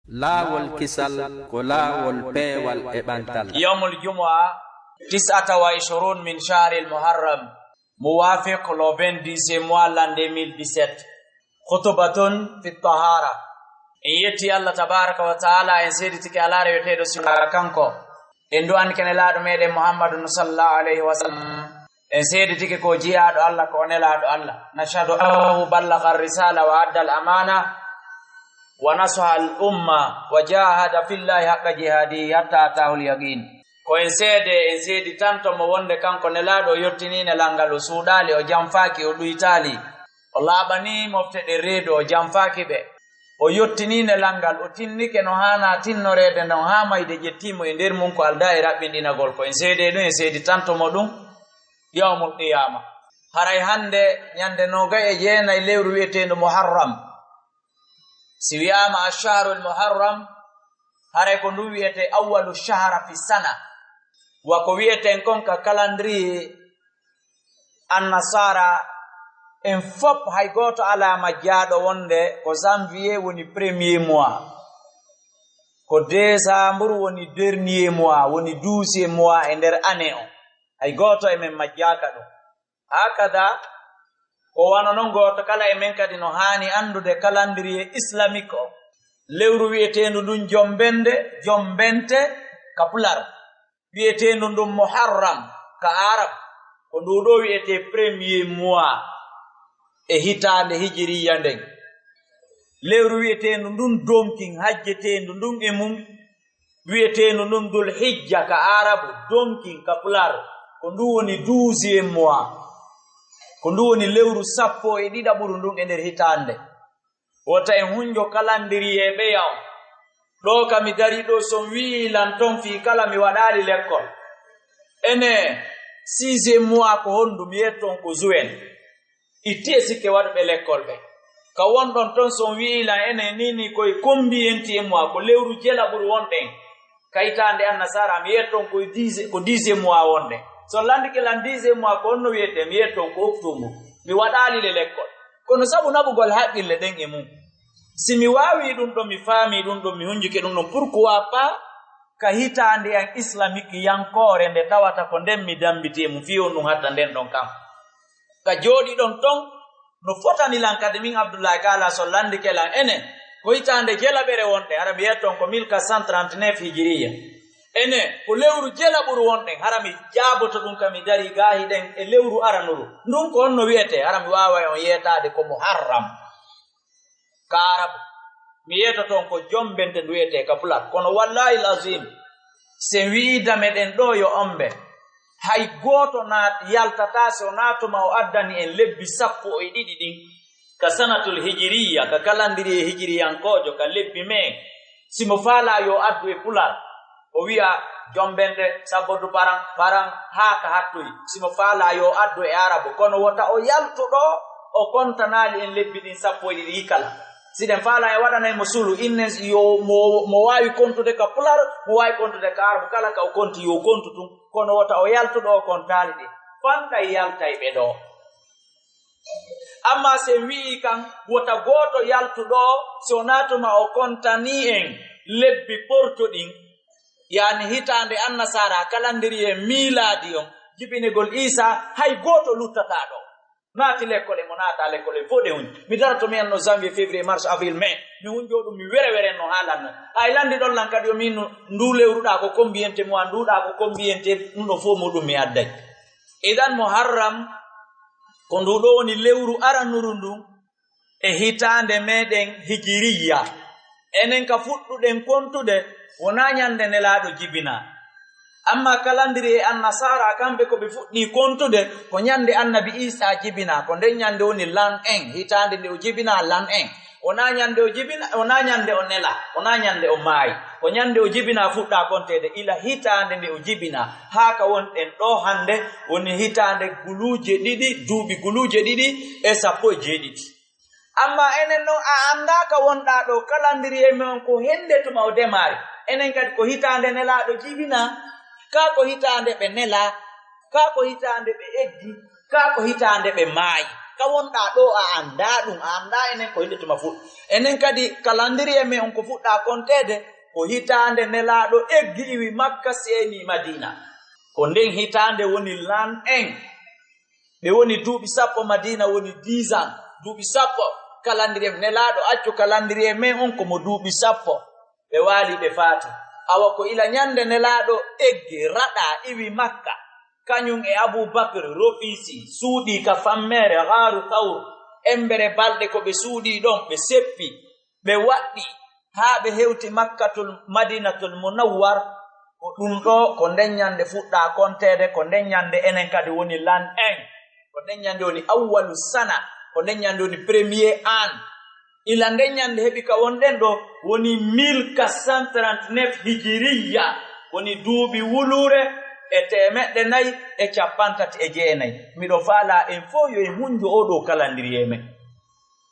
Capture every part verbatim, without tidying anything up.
Laawol kisal ko laawol peewal e ɓantal. Yawmul Jumu'a, tis'ata wa ishrun min shahril Muharram, muwafiq le vingt-dix mois l'an deux mille dix-sept. Khutubatun fi tahara. En yetti Allah tabaraka wa taala, en seeditike alaa reweteeɗo sila kanko. En du'anike Nelaaɗo meɗen Muhammadun sallallahu alayhi wa sallam. En seeditike ko jiyaaɗo Allah, ko nelaaɗo Allah. Nashhadu annahu ballagha ar-risala wa adda al-amana wa nasaha al-umma wa jahada fillahi haqqa jihadihi hatta atahu al-yaqin. Ko en seede, en seedi tanto mo wonde kanko Nelaaɗo o yottinii nelal ngal, o suuɗaali, o janfaaki, o ɗuytaali. O laaɓanii mofte ɗe reedu, o janfaaki ɓe. O yottinii nelal ngal, o tinnike no haanaa tinnoreede non haa mayde ƴettii mo e nder mum ko aldaa e raɓɓinɗinagol. Ko en seede ɗum, en seedi tanto mo ɗum yawmul qiyaama. Haray hannde ñande noogay e jeenay lewru wi'eteendu Muharram. Si wi'aama ash-shahrul Muharram, haray ko ndu wi'etee awwalu shahra fi sana. Wa ko wi'eten kon ka calendrier Annasaara, en fop hay gooto alaa majjaaɗo wonde ko janvier woni premier mois, ko décembre woni dernier mois, woni douzième mois e nder année o. Hay gooto e men majjaaka ɗum. Hakada, ko wano non gooto kala e men kadi no haani anndude calendrier islamique o. Lewru wi'eteendu ndun jombende, jombente ka pular. Wi'eteendu ndun Muharram ka Arab, ko ndu ɗo wi'etee premier mois e hitaande hijiriya nden. Lewru wi'eteendu ndun donkin, hajjeteendu ndun e mum, wi'eteendu ndun Dul Hijja ka Arabu, donkin ka pular, ko ndu woni douzième mois. Ko ndu woni lewru sappo e ɗiɗaɓuru ndun e nder hitaande. Wota en hunjo calendrier ɓeya on. Ɗo ka mi dari ɗo, so on wi'i lan ton fii kala mi waɗaali lekkol. Ene, sixième mois ko hondu? Mi yetton ko juin. Itti e sikke waɗuɓe lekkol ɓe. Ka wonɗon ton, so on wi'i lan ene ni ni koye combien mois, ko lewru jelaɓuru wonɗen. Ka hitaande Annasaara, mi yetton ko dix, ko dixième mois wonɗen. So landike lan dixième mois, ko honno wi'etee? Mi yetton ko octobre. Mi waɗaali le lekkol. Kono sabu naɓugol haqqille ɗen e mum, si mi waawii ɗum ɗo, mi faamii ɗum ɗo, mi hunjuke ɗum ɗon, pourquoi pas ka hitaande an islamique yankoore nde tawata ko nden mi dammbiti e mum, fii on ɗum hatta nden ɗon kam. Ka jooɗiɗon ton, no fotani lan kadi min Abdullahi Kaala so landike lan enen, ko hitaande jelaɓere wonɗen, hara mi yetton ko mille quatre cent trente-neuf hijiriya. Enen, ko lewru jelaɓuru wonɗen, hara mi jaaboto ɗum ka mi darii gaahi ɗen e lewru aranuru. Ndun ko honno wi'etee? Hara mi waaway on yeetaade ko Muharram. Ka Arabu, mi yeetoto on ko jombente ndu wi'etee ka pular. Kono wallahi al-azim, si en wi'ii dame ɗen ɗo yo ombe, hay gooto naat-, yaltataa si wonaa tuma o addani en lebbi sappo e ɗiɗi ɗin. Ka sanatul hijiriya, ka kalandiriye hijiriyankoojo, ka lebbi mee, si mo faalaa yo addu e pular, o wi'a jombente, sabbodu paran, paran, haa ka hattoyi. Si mo faalaa yo addu e Arabu, kono wota o yaltu ɗo, o kontanaali en lebbi ɗin sappo e ɗiɗi kala. Si ɗen faalaa en waɗanay mo sulu, inne yo mo, mo waawi kontude ka pular, mo waawi kontude ka Arabu, kala ka o konti yo kontu tun. Kono wota o yaltu ɗo, o kontaali ɗin. Fanɗay yaltay ɓe ɗo. Amma si en wi'ii kan, wota gooto yaltu ɗo, si wonaa tuma o kontanii en lebbi porto ɗin, yaani hitaande Annasaara, kalandiriye miilaadi on, jibinegol Iisaa, hay gooto luttataa ɗo. Naati lekkol e mo naataa lekkol e fof ɗe hunji. Mi daroto mi annoo janvier, février, mars, avril, mai. Mi hunjoo ɗum, mi were weren no haalan non. Hay lanndi ɗon lan kadi o min no, ndu lewru ɗaa ko combien mois, ndu ɗaa ko combien, ɗum ɗon fof muɗum mi adday. Idan Muharram, ko ndu ɗo woni lewru aranuru ndun e hitaande meɗen hijiriya. Enen ka fuɗɗuɗen kontude, wonaa ñande Nelaaɗo jibinaa. Amma kalandiriye Annasaara, kamɓe ko ɓe fuɗɗii kontude, ko ñande Annabi Iisaa jibinaa, ko nden ñande woni lan en, hitaande nde o jibinaa lan en. Wonaa ñande o jibina, wonaa ñande o nelaa, wonaa ñande o maayi. Ko ñande o jibinaa fuɗɗaa konteede, ila hitaande nde o jibinaa, haa ka wonɗen ɗo hannde, woni hitaande guluuje ɗiɗi, duuɓi guluuje ɗiɗi e sappo e jeeɗiɗi. Amma enen non, a anndaa ka wonɗaa ɗo, kalandiriye men on ko hennde tuma o demaari. Enen kadi ko hitaande Nelaaɗo jibinaa, kaa ko hitaande ɓe nelaa, kaa ko hitaande ɓe eggi, kaa ko hitaande ɓe maayi. Ka wonɗaa ɗoo a anndaa ɗum, a anndaa enen ko hinde tuma fuɗ. Enen kadi kalandiriye men on ko fuɗɗaa konteede, ko hitaande Nelaaɗo eggi iwi Makka seeni Madiina. Ko nden hitaande woni l'an un. Ɓe woni duuɓi sappo, Madiina woni dix ans, duuɓi sappo. Kalandiriye Nelaaɗo accu kalandiriye men on ko mo duuɓi sappo. Ɓe waali ɓe faati. Awa ko ila ñande Nelaaɗo eggi raɗa iwi Makka. Kañum e Abuu Bakr rofiisi suuɗii ka fammeere Gaaru Sawr. Embere balɗe ko ɓe suuɗii ɗon, ɓe seppi, ɓe waɗɗi haa ɓe hewti Makkatul, Madiinatul Munawwar. Ko ɗum ɗoo, ko nden ñande fuɗɗaa konteede, ko nden ñande enen kadi woni l'an un. Ko nden ñande woni awwalu sana, ko nden ñande woni premier an. Ila nden ñande heɓi ka wonɗen ɗoo woni mille quatre cent trente-neuf hijiriyya, woni duuɓi wuluure e teemeɗɗe nayi e cappanɗe tati e jeenayi. Miɗo faalaa en fow yo en hunju oo ɗoo kalandiriye men.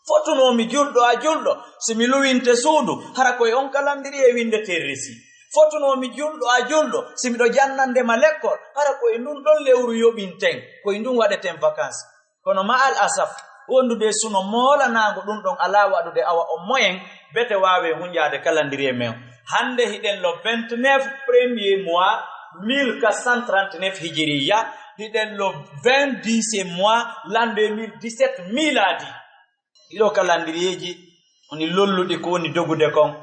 Fotunoo mi julɗo a julɗo, si mi luwinte suudu, hara ko e on kalandiriye winndetee resi. Fotunoo mi julɗo a julɗo, si miɗo jannande ma lekkol, hara ko e ndun ɗon lewru yoɓinten, ko e ndun waɗeten vacances. Kono ma al asaf, wondude e suno moolanaango ɗum ɗon alaa waɗude, awa on moyen bete waawe hunjaade calendrier men. Hannde hiɗen le vingt-neuf premier mois mille quatre cent trente-neuf hijiriya, hiɗen le vingt dixième mois l'an deux mille dix-sept miladi. Ɗiɗo kalandiriyeeji woni lolluɗi ko woni dogude kon.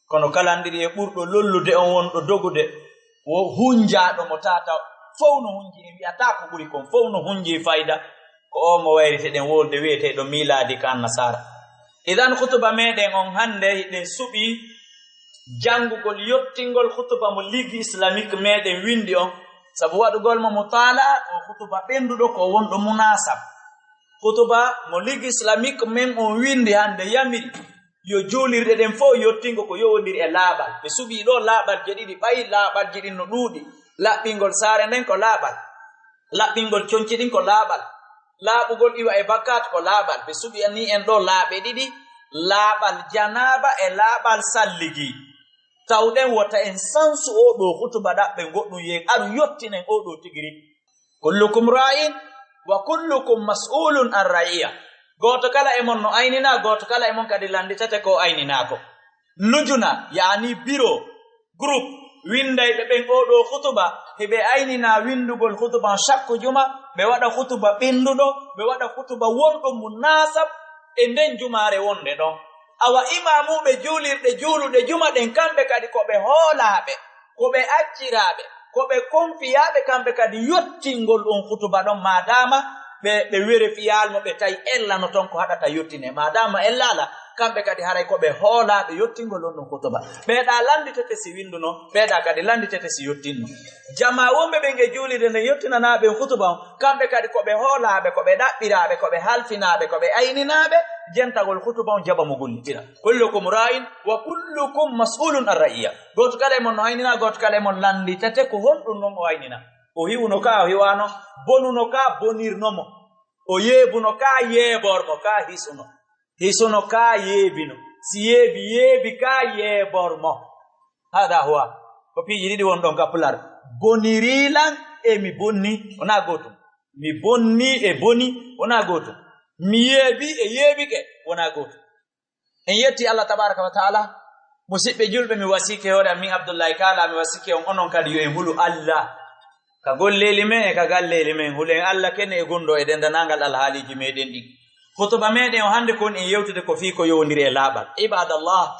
Kono kalandiriye ɓurɗo lollude on wonɗo dogude wo hunjaaɗo mo tata fow no hunji, en wi'ataa ko ɓuri kon, fow no hunji fayda. Ko o mo wayriteɗen wolde wi'eteeɗo miilaadi ka Annasaara. Idan, khutuba meɗen on hannde, hiɗen suɓi janngugol yottingol khutuba mo Ligue Islamique meɗen winndi on, sabu waɗugol mo mutala ko khutuba ɓennduɗo, ko wonɗo munasab. Khutuba mo Ligue Islamique men on winndi hannde yamiri yo juulirɗe ɗen fow yottingo ko yowondiri e laaɓal. Ɓe suɓii ɗo laaɓalje ɗiɗi, ɓay laaɓalji ɗin no ɗuuɗi. Laɓɓingol saare nden ko laaɓal. Laɓɓingol conci ɗin ko laaɓal. Laaɓugol iwa e bakkaat ko laaɓal. Ɓe suɓii ni en ɗo laaɓe ɗiɗi, laaɓal janaaba e laaɓal salligi. Tawɗen wota en sansu oo ɗoo khutuba ɗaɓɓen goɗɗum, yeen aru yottinen oo ɗoo tigi rigi. Kullukum ra'in wa kullukum mas'ulun an ra'iya. Gooto kala e mon no ayninaa, gooto kala e mon kadi lannditete ko o ayninaa ko. Lujuna, yaani biro, groupe, winndayɓe ɓen oo ɗoo khutuba, hiɓe ayninaa winndugol khutuba on shakku juma, ɓe waɗa khutuba ɓennduɗo, ɓe waɗa khutuba wonɗo munasab e nden jumaare wonde ɗon. Awa imaamuuɓe juulirɗe juuluɗe juma ɗen, kamɓe kadi ko ɓe hoolaaɓe, ko ɓe acciraaɓe, ko ɓe konfiyaaɓe kamɓe kadi yottingol on khutuba ɗon, maadaama ɓe, ɓe werefiyaal mo ɓe tawi ella no ton ko haɗata yottine. Maadaama ella ala, kamɓe kadi haray ko ɓe hoolaaɓe yottingol on ɗon khutuba. Ɓeeɗa lannditete si winnduno, ɓeeɗa kadi lannditete si yottinno. Jamaa wonɓe ɓen e juulirde nden yottinanaaɓe on khutuba on, kamɓe kadi ko ɓe hoolaaɓe, ko ɓe ɗaɓɓiraaɓe, ko ɓe halfinaaɓe, ko ɓe ayninaaɓe jentagol khutuba on jaɓa mo gollitira. Kullukum ra'in wa kullukum mas'ulun an ra'iya. Gooto kala e mon no ayninaa, gooto kala e mon lannditete ko honɗum non o ayninaa. O hiwuno ka, o hiwaano, bonuno ka, bonirno mo. O yeebuno ka, yeebor mo ka, hisuno. Hisuno ka, yeebino. Si yeebi, yeebi ka, yeebor mo. Hada huwa. Ko piiji ɗiɗi won ɗon ka Pular. Boniri lan e mi bonni, wonaa gootum. Mi bonni e boni, wonaa gootum. Mi yeebi e yeebike, wonaa gootum. En yetti Allah tabaraka wa taala. Musiɓɓe julɓe, mi wasiike hoore am, min Abdullahi Kaala, mi wasiike on, onon kadi yo en hulu Allah. Ka golleeli men e ka galleeli men, hulen Allah kene e gunndo e denndanangal alhaaliiji meɗen ɗin. Khutuba meɗen o hannde kon en yewtude ko fii ko yowondiri e laaɓal. Ibadallah,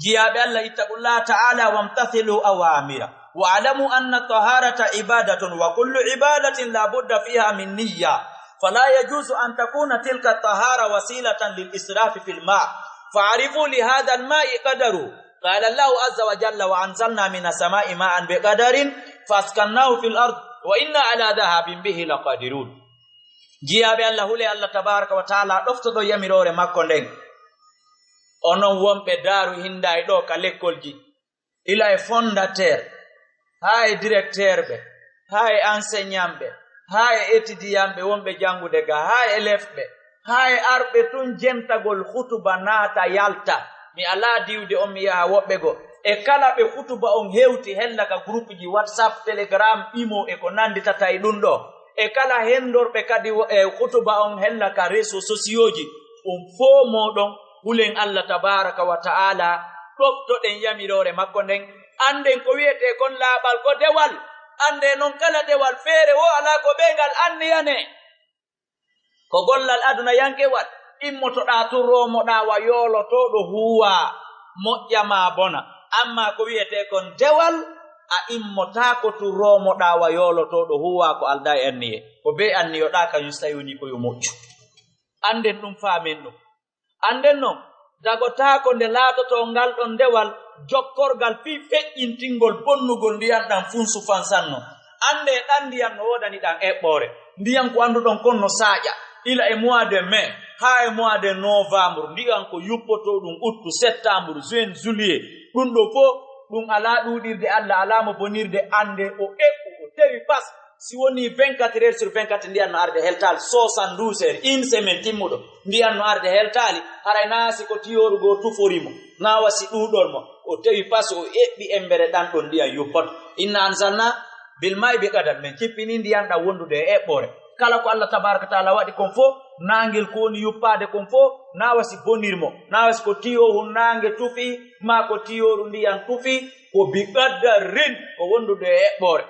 jiyaaɓe Allah, ittaqullaha ta'ala wamtathilu awamira. Wa'lamu anna taharata ibadatun wa kullu ibadatin la budda fiha min niyya. Fala yajuzu an takuna tilka tahara wasilatan lil israfi fil ma. Fa'rifu li hadha al ma'i qadaru. Qala Allahu azza wa jalla, wa anzalna minas sama'i ma'an bi qadarin faskannahu fil ard wa inna ala dhahabin bihi laqadirun. Jiyaaɓe Allah, hule Allah tabaraka wa taala, ɗoftoɗo yamiroore makko nden. Onon wonɓe Daaru Hindaay ɗo ka lekkolji, ila e fondateur, haa e directeur ɓe, haa e enseignant ɓe, haa e étudiant ɓe wonɓe janngude ga, haa e élève ɓe, haa e arɓe tun jentagol khutuba naata yalta. Mi alaa diwde on, mi yaha woɓɓe goo. E kala ɓe khutuba on hewti hella ka groupe ji WhatsApp, Telegram, Imo e ko nannditata e ɗum ɗo. E kala henndorɓe kadi wo-, e hutuba on hella ka réseaux sociaux ji, on foo mooɗon, hulen Allah tabaaraka wa ta'ala, ɗoftoɗen yamiroore makko nden, annden ko wi'etee kon laaɓal ko dewal, anndee non kala dewal feere woo alaa ko ɓe ngal anniyanee. Ko gollal aduna yankewal, immotoɗaa tun roomoɗaa wa yoolotooɗo huuwaa, moƴƴa maa bona. Ammaa ko wi'etee kon dewal, a immotaako tun roomoɗaa wa yoolotooɗo huuwaa ko aldaa e anniye. Ko bee anniyoɗaa kañun si tawii wonii ko yo moƴƴu. Annden ɗun, faamen ɗun. Annden non, dagotaako nde laatotoo ngal ɗon dewal jokkorgal fii feƴƴintingol bonnugol ndiyan ɗan funsu fansanno. Anndee ɗan ndiyan no woodani ɗan eɓɓoore. Ndiyan ko annduɗon kon no saaƴa, ila e mois de mai haa e mois de novembre. Ndiyan ko yuppotoo ɗun uttu, septembre, juin, juillet. Ɗun ɗoo fow, ɗun alaa ɗuuɗirde Allah, alaa mo bonirde. Anndee o eɓɓu, o tewi pas. Si wonii vingt-quatre heures sur vingt-quatre, ndiyan no arde heltaali, soixante-douze heures, une semaine timmuɗo, ndiyan no arde heltaali, haray naa si ko tiyooru goo tufori mo, naa wa si ɗuuɗol mo, o tewi pas, o eɓɓi embere ɗan ɗon ndiyan yuppoto. Inna anzalna bil ma'i bi qadar, men cippini ndiyan ɗan wondude e eɓɓoore. Kala ko Allah tabaaraka wa ta'ala waɗi kon fow, naangel ko woni yuppaade kon fow, naa wa si bonir mo, naa wa si ko tiyooru naange tufi, maa ko tiyooru ndiyan tufi, ko bi qadarin, ko wondude e eɓɓoore.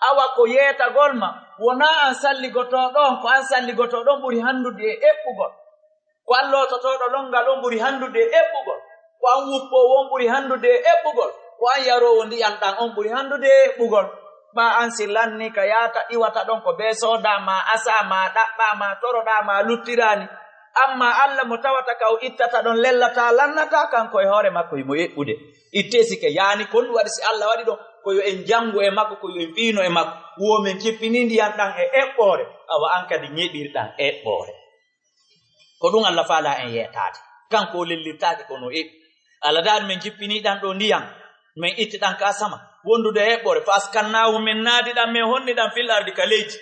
Awa ko yeetagol ma, wonaa an salligotooɗo on, ko an salligotooɗo on ɓuri hanndude e eɓɓugol. Ko an loototooɗo lonngal on ɓuri hanndude e eɓɓugol. Ko an wuppoowo on ɓuri hanndude e eɓɓugol. Ko an yaroowo ndiyan ɗan on ɓuri hanndude e eɓɓugol. Ɓaa an si lannii ka yaata iwata ɗon ko bee soodaa maa, asaa maa, ɗaɓɓaa maa, toroɗaa maa, luttiraani. Ammaa Alla mo tawata ka o ittata ɗon lellataa, lannataa, kanko e hoore makko himo eɓɓude. Ittee sike yaani kon waɗi si Alla waɗi ɗon, ko yo en janngu e makko, ko yo en fiino e makko. Wo men cippinii ndiyan ɗan e eɓɓoore, awa an kadi ñeɓirɗan eɓɓoore. Ko ɗun Alla faalaa en yeetaade. Kanko o lellirtaake kono o eɓɓi. Alla daali men cippinii ɗan ɗoo ndiyan, men itti ɗan ka asama, wondude e eɓɓoore, fa askannaahu men naadi ɗan, men honni ɗan fil ardi ka leydi.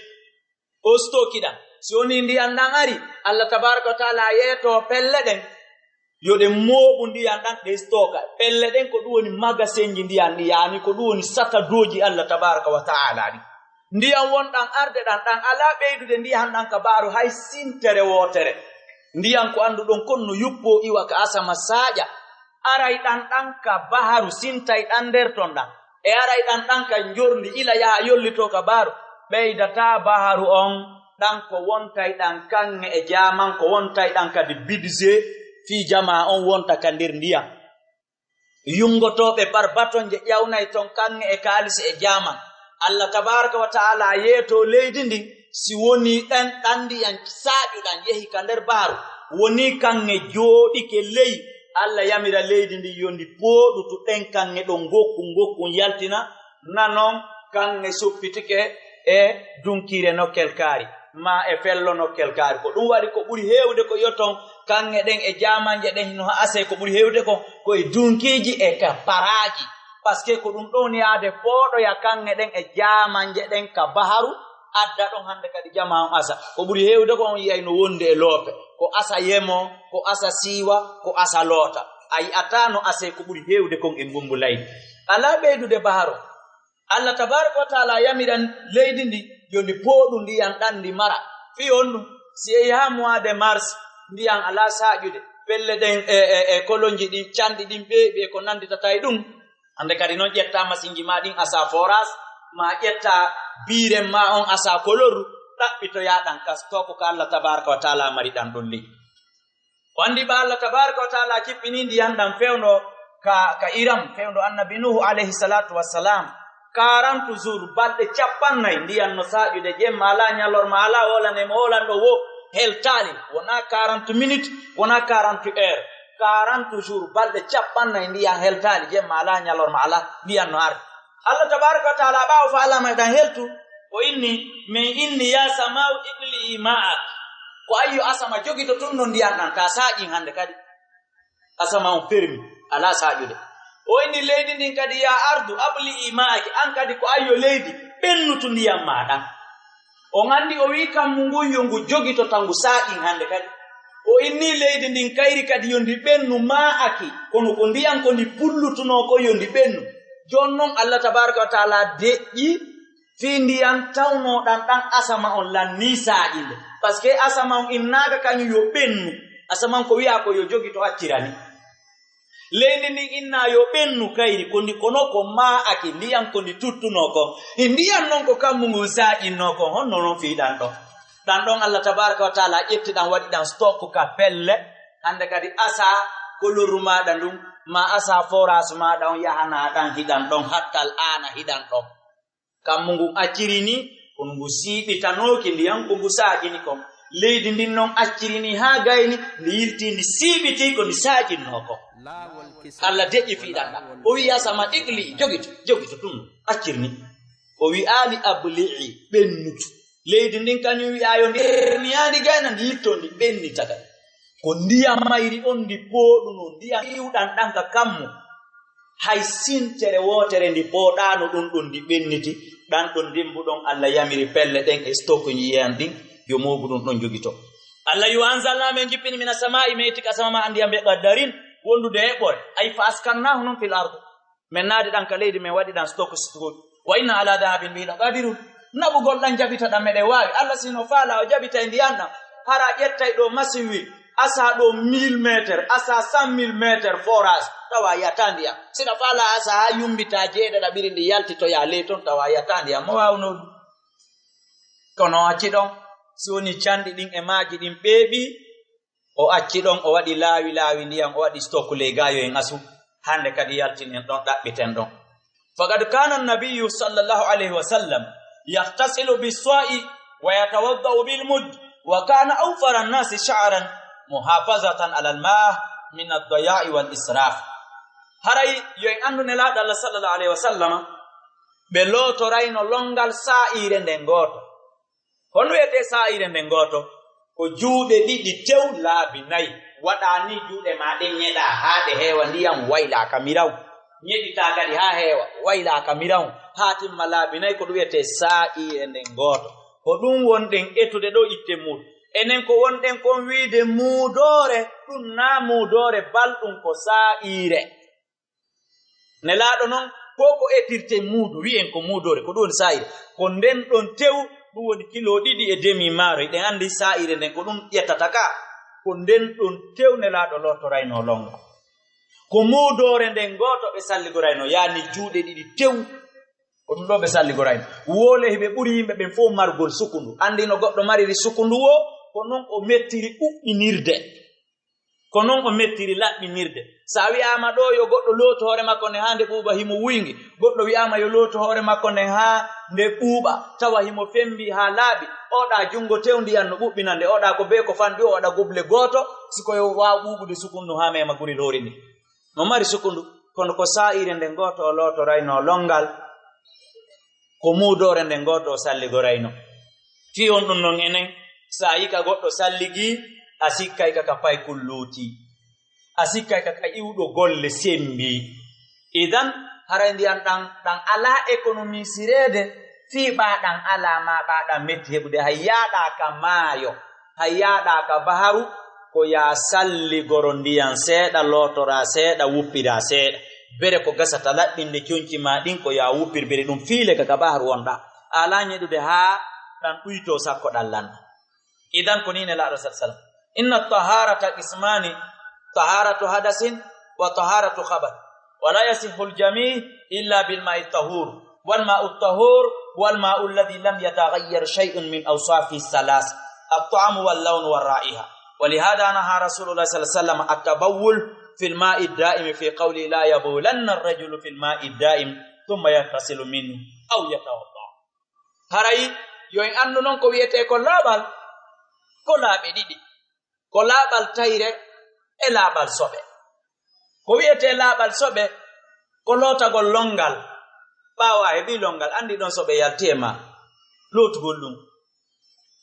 O stooki ɗan. Si wonii ndiyan ɗan ari, Alla tabaaraka wa ta'ala yeetoo pelle ɗen, yo ɗen mooɓu ndiyan ɗan, ɗen stooka. Pelle ɗen ko ɗun woni magasinji ndiyan ɗin, yaani ko ɗun woni satadooji Alla tabaaraka wa ta'ala ɗin. Ndiyan wonɗan arde ɗan, ɗan alaa ɓeydude ndiyan ɗan ka baharu hay sintere wootere. Ndiyan ko annduɗon kon no yuppoo iwa ka asama saaƴa. Aray ɗan ɗan ka baharu, sintay ɗan nder ton ɗan. E aray ɗan ɗan ka njorndi ila yaha yollitoo ka baharu. Ɓeydataa baharu on ɗan ko wontay ɗan kaŋŋe e jaaman, ko wontay ɗan kadi budget fii jamaa on wonta ka nder ndiyan. Yungotooɓe par baton je ƴawnay ton kaŋŋe e kaalisi e jaaman. Alla tabaaraka wa ta'ala yeetoo leydi ndin, si wonii ɗan, ɗan ndiyan saaƴuɗan yehi ka nder baharu, wonii kaŋŋe jooɗike ley, Alla yamira leydi ndin yo ndi pooɗutu ɗen kaŋŋe ɗon ngokku, ngokku yaltina, nanon kaŋŋe soppitike e dunkiire nokkel kaari, maa e fello nokkel kaari. Ko ɗun waɗi ko ɓuri heewde ko yo ton kaŋŋe ɗen e jaamanje ɗen hino asee, ko ɓuri heewde kon ko e dunkiiji e ka paraaji. Parce que ko ɗun ɗon yaade pooɗoya kaŋŋe ɗen e jaamanje ɗen ka baharu, adda ɗon hande kadi jamaa on asa. Ko ɓuri heewde kon on yi'ay no wondi e loope. Ko asa yemo, ko asa siiwa, ko asa loota. A yi'ataa no asee ko ɓuri heewde kon e ngumbu laydi. Alaa ɓeydude baharu. Alla tabaaraka wa ta'ala yamiran leydi ndi yo ndi pooɗu ndiyan ɗan ndi mara. Fii honɗun? Si yehii haa mois de mars, ndiyan alaa saaƴude. Pelle ɗen e, e, e kolonji ɗin, canɗi ɗin ɓeeɓi e ko nannditata e ɗun. Hande kadi non ƴettaa masinji maa ɗin asaa forage, maa ƴettaa biiren maa on asaa koloru, ɗaɓɓitoyaa ɗan ka stock ka Alla tabaaraka wa ta'ala mari ɗan ɗon ley. O anndi ba Alla tabaaraka wa ta'ala cippinii ndiyan ɗan fewndo ka, ka Iram, fewndo Annabi Nuhu alayhi salatu wassalam. Quarante jours, balɗe cappannayi, ndiyan no saaƴude, jemma alaa, ñalorma alaa, woolanee mo woolanɗo woo, heltaali, wonaa quarante minutes, wonaa quarante heures. Quarante jours, balɗe cappannayi, ndiyan heltaali, jemma alaa, ñalorma alaa, ndiyan no arde. Alla tabaaraka wa ta'ala ɓaawo faalaama e ɗan heltu, o inni, men inni, "Yaa samaa'u iqli'i ma'ak." Ko ayyo asama jogito tun no ndiyan ɗan, taa saaƴin hande kadi. Asama on fermi, alaa saaƴude. O inni leydi ndin kadi, "Yaa ardu abli'i ma'aki." An kadi ko ayyo leydi, ɓennutu ndiyan maa ɗan. On anndi o wi'i kammu ngun yo ngu jogito ta ngu saaƴin hande kadi. O inni leydi ndin kayri kadi yo ndi ɓennu ma'aki, kono ko ndiyan ko ndi pullutunoo ko yo ndi ɓennu. Jon non Alla tabaaraka wa ta'ala deƴƴi Fii ndiyan tawnooɗan ɗan asama on lan nii saaƴinde. Parce que asama on innaaka kañun yo ɓennu. Asama on ko wi'aa ko yo jogito accirani. Leydi ndin innaa yo ɓennu kayri, ko ndi kono ko maa'ake, ndiyan ko ndi tuttunoo kon. E ndiyan non ko kammu ngun saaƴinnoo kon, honno non fii ɗan ɗon? Ɗan ɗon Allah tabaaraka wa taala ƴetti ɗan waɗi ɗan stock ka pelle. Hande kadi asaa koloru maaɗa ndun, maa asaa forage maaɗa on yahanaa ɗan hiɗan ɗon, hattal aana hiɗan ɗon. Kammu ngun acciri ni, kono ngu siiɓitanooki ndiyan ko ngu saaƴini kon. Leydi ndin non acciri ni haa gayni, ndi yiltii ndi siiɓitii ko ndi saaƴinnoo kon. Allah deƴƴi fii ɗan ɗan. O wi'i asama iqli, jogito, jogito tun, accir ni. O wi'aali abli'i, ɓennutu. Leydi ndin kañun wi'aa yo ndi ɓenni haa ndi gayna, ndi yiltoo ndi ɓennita kadi. Ko ndiyan mayri on ndi pooɗunoo, ndiyan iwɗan ɗan ka kammu. Hay sintere wootere ndi pooɗaano ɗun ɗon ndi ɓenniti, ɗan ɗon ndimbu ɗon Allah yamiri pelle ɗen e stock njiyan ɗin, yo mooɓu ɗun ɗon jogito. Allah yo anzalna men jippini mina samaa'i meyti ka sama ma andiyan be qaddarin wondude e ɓore. Ay fa askannahu non fil ardi. Men naadi ɗan ka leydi men waɗi ɗan stock stock. Wa inna ala dhahabin bihi laqadirun. Naɓugol ɗan jaɓita ɗan meɗen waawi. Allah si no faala o jaɓita e ndiyan ɗan. Hara ƴettay ɗo machine wi. Asa ɗo mille meter, asa cent mille meter forage, tawa yata ndiyan. Siɗa faala asa haa yumbita jeeɗaɗa ɓiri ndi yaltitoya ley ton, tawa yata ndiyan. Mo waawno ɗum? Kono o acci ɗon, si woni canɗi ɗin e maaji ɗin ɓeeɓi, o acci ɗon, o waɗi laawi laawi ndiyan, o waɗi stock ley gaayo en asu, hande kadi yaltinen ɗon, ɗaɓɓiten ɗon. فقد كان النبي صلى الله عليه وسلم يغتسل بالصاع ويتوضأ بالمد، وكان أوفر الناس شعرا محافظة على الماء من الضياع والإسراف. Haray yo en anndu Nelaaɗo Allah sallallahu alayhi wa sallama, ɓe lootorayno longal saa'iire nden gooto. Hono wiyetee saa'iire nden gooto? Ko juuɗe ɗiɗi tew laabi nayi. Waɗaa ni juuɗe maa ɗen ñeɗaa haa ɗe heewa ndiyan, waylaa ka miraw. Ñeɗitaa kadi haa heewa, waylaa ka miraw. Haa timma laabi nayi, ko ɗum wiyetee saa'iire nden gooto. Ko ɗum wonɗen etude ɗo itte muuɗum. Enen ko wonɗen kon wiide muudoore, ɗum naa muudoore balɗum, ko saa'iire. Nelaaɗo non, ko ko etirte muudo, wi'en ko muudoore, ko ɗum woni saa'ire. Ko nden ɗon tew, ɗum woni kilo ɗiɗi e demi maaro. Hiɗen anndi saa'ire nden, ko ɗum ƴettata ka. Ko nden ɗon tew Nelaaɗo lootoraynoo longal. Ko muudoore nden gooto ɓe salligoraynoo, yaani juuɗe ɗiɗi tew. Ko ɗum ɗo ɓe salligoraynoo. Wole hiɓe ɓuri yimɓe ɓen fof margol sukundu. Anndi no goɗɗo mariri sukundu woo, ko non o mettiri uɓɓinirde. Ko non o mettiri laɓɓinirde. So a wi'aama ɗo yo goɗɗo lootu hoore makko nden haa nde ɓuuɓa, himo wuyngi. Goɗɗo wi'aama yo lootu hoore makko nden haa nde ɓuuɓa, tawa himo fembi haa laaɓi. Oɗa junngo tew ndiyan no ɓuɓɓina nde, oɗa ko bee ko fanɗi o waɗa goble gooto, si ko yo waaw ɓuuɓude sukundu haa meema guril hoore ndin. No mari sukundu, kono ko saa'ire nden gooto o lootoraynoo longal. Ko muudoore nden gooto o salligoraynoo. Fii on ɗum non enen, so a yi'i ka goɗɗo salligii, a sikkay ka ka paykun lootii. A sikkay ka ka iwɗo golle sembii. Idan, haray ndiyan ɗan, ɗan alaa économisireede, fii ɓaa ɗan alaa maa ɓaa ɗan metti heɓude, hay yaaɗaa ka maayo. Hay yaaɗaa ka baharu, ko yaa salligoro ndiyan seeɗa, lootoraa seeɗa, wuppiraa seeɗa. Bere ko gasata laɓɓinde conci maa ɗin, ko yaa wuppir bere ɗum fiile ka, ka baharu wonɗaa. A alaa ñeɗude haa ɗan ɗuytoo sakko ɗan lanna. Idan ko nii Nelaaɗo sal salam. Inna taharata qismani, taharatu hadasin wa taharatu khabath. Wa la yasihhu al-jami' illa bil ma'i tahur. والماء الطهور هو الماء الذي لم يتغير شيء من أوصافه الثلاث، الطعم واللون والرائحة. ولهذا نهى رسول الله صلى الله عليه وسلم عن التبول في الماء الدائم في قوله: لا يبولن الرجل في الماء الدائم ثم يغتسل منه أو يتوضأ. Haray yo en anndu non ko wiyetee ko laaɓal, ko laaɓe ɗiɗi. Ko laaɓal tayre e laaɓal soɓe. Ko wiyetee laaɓal soɓe, ko lootagol lonngal. Ɓaawo a heɓii lonngal, anndi ɗon soɓe yalti e maa, lootugol ɗum.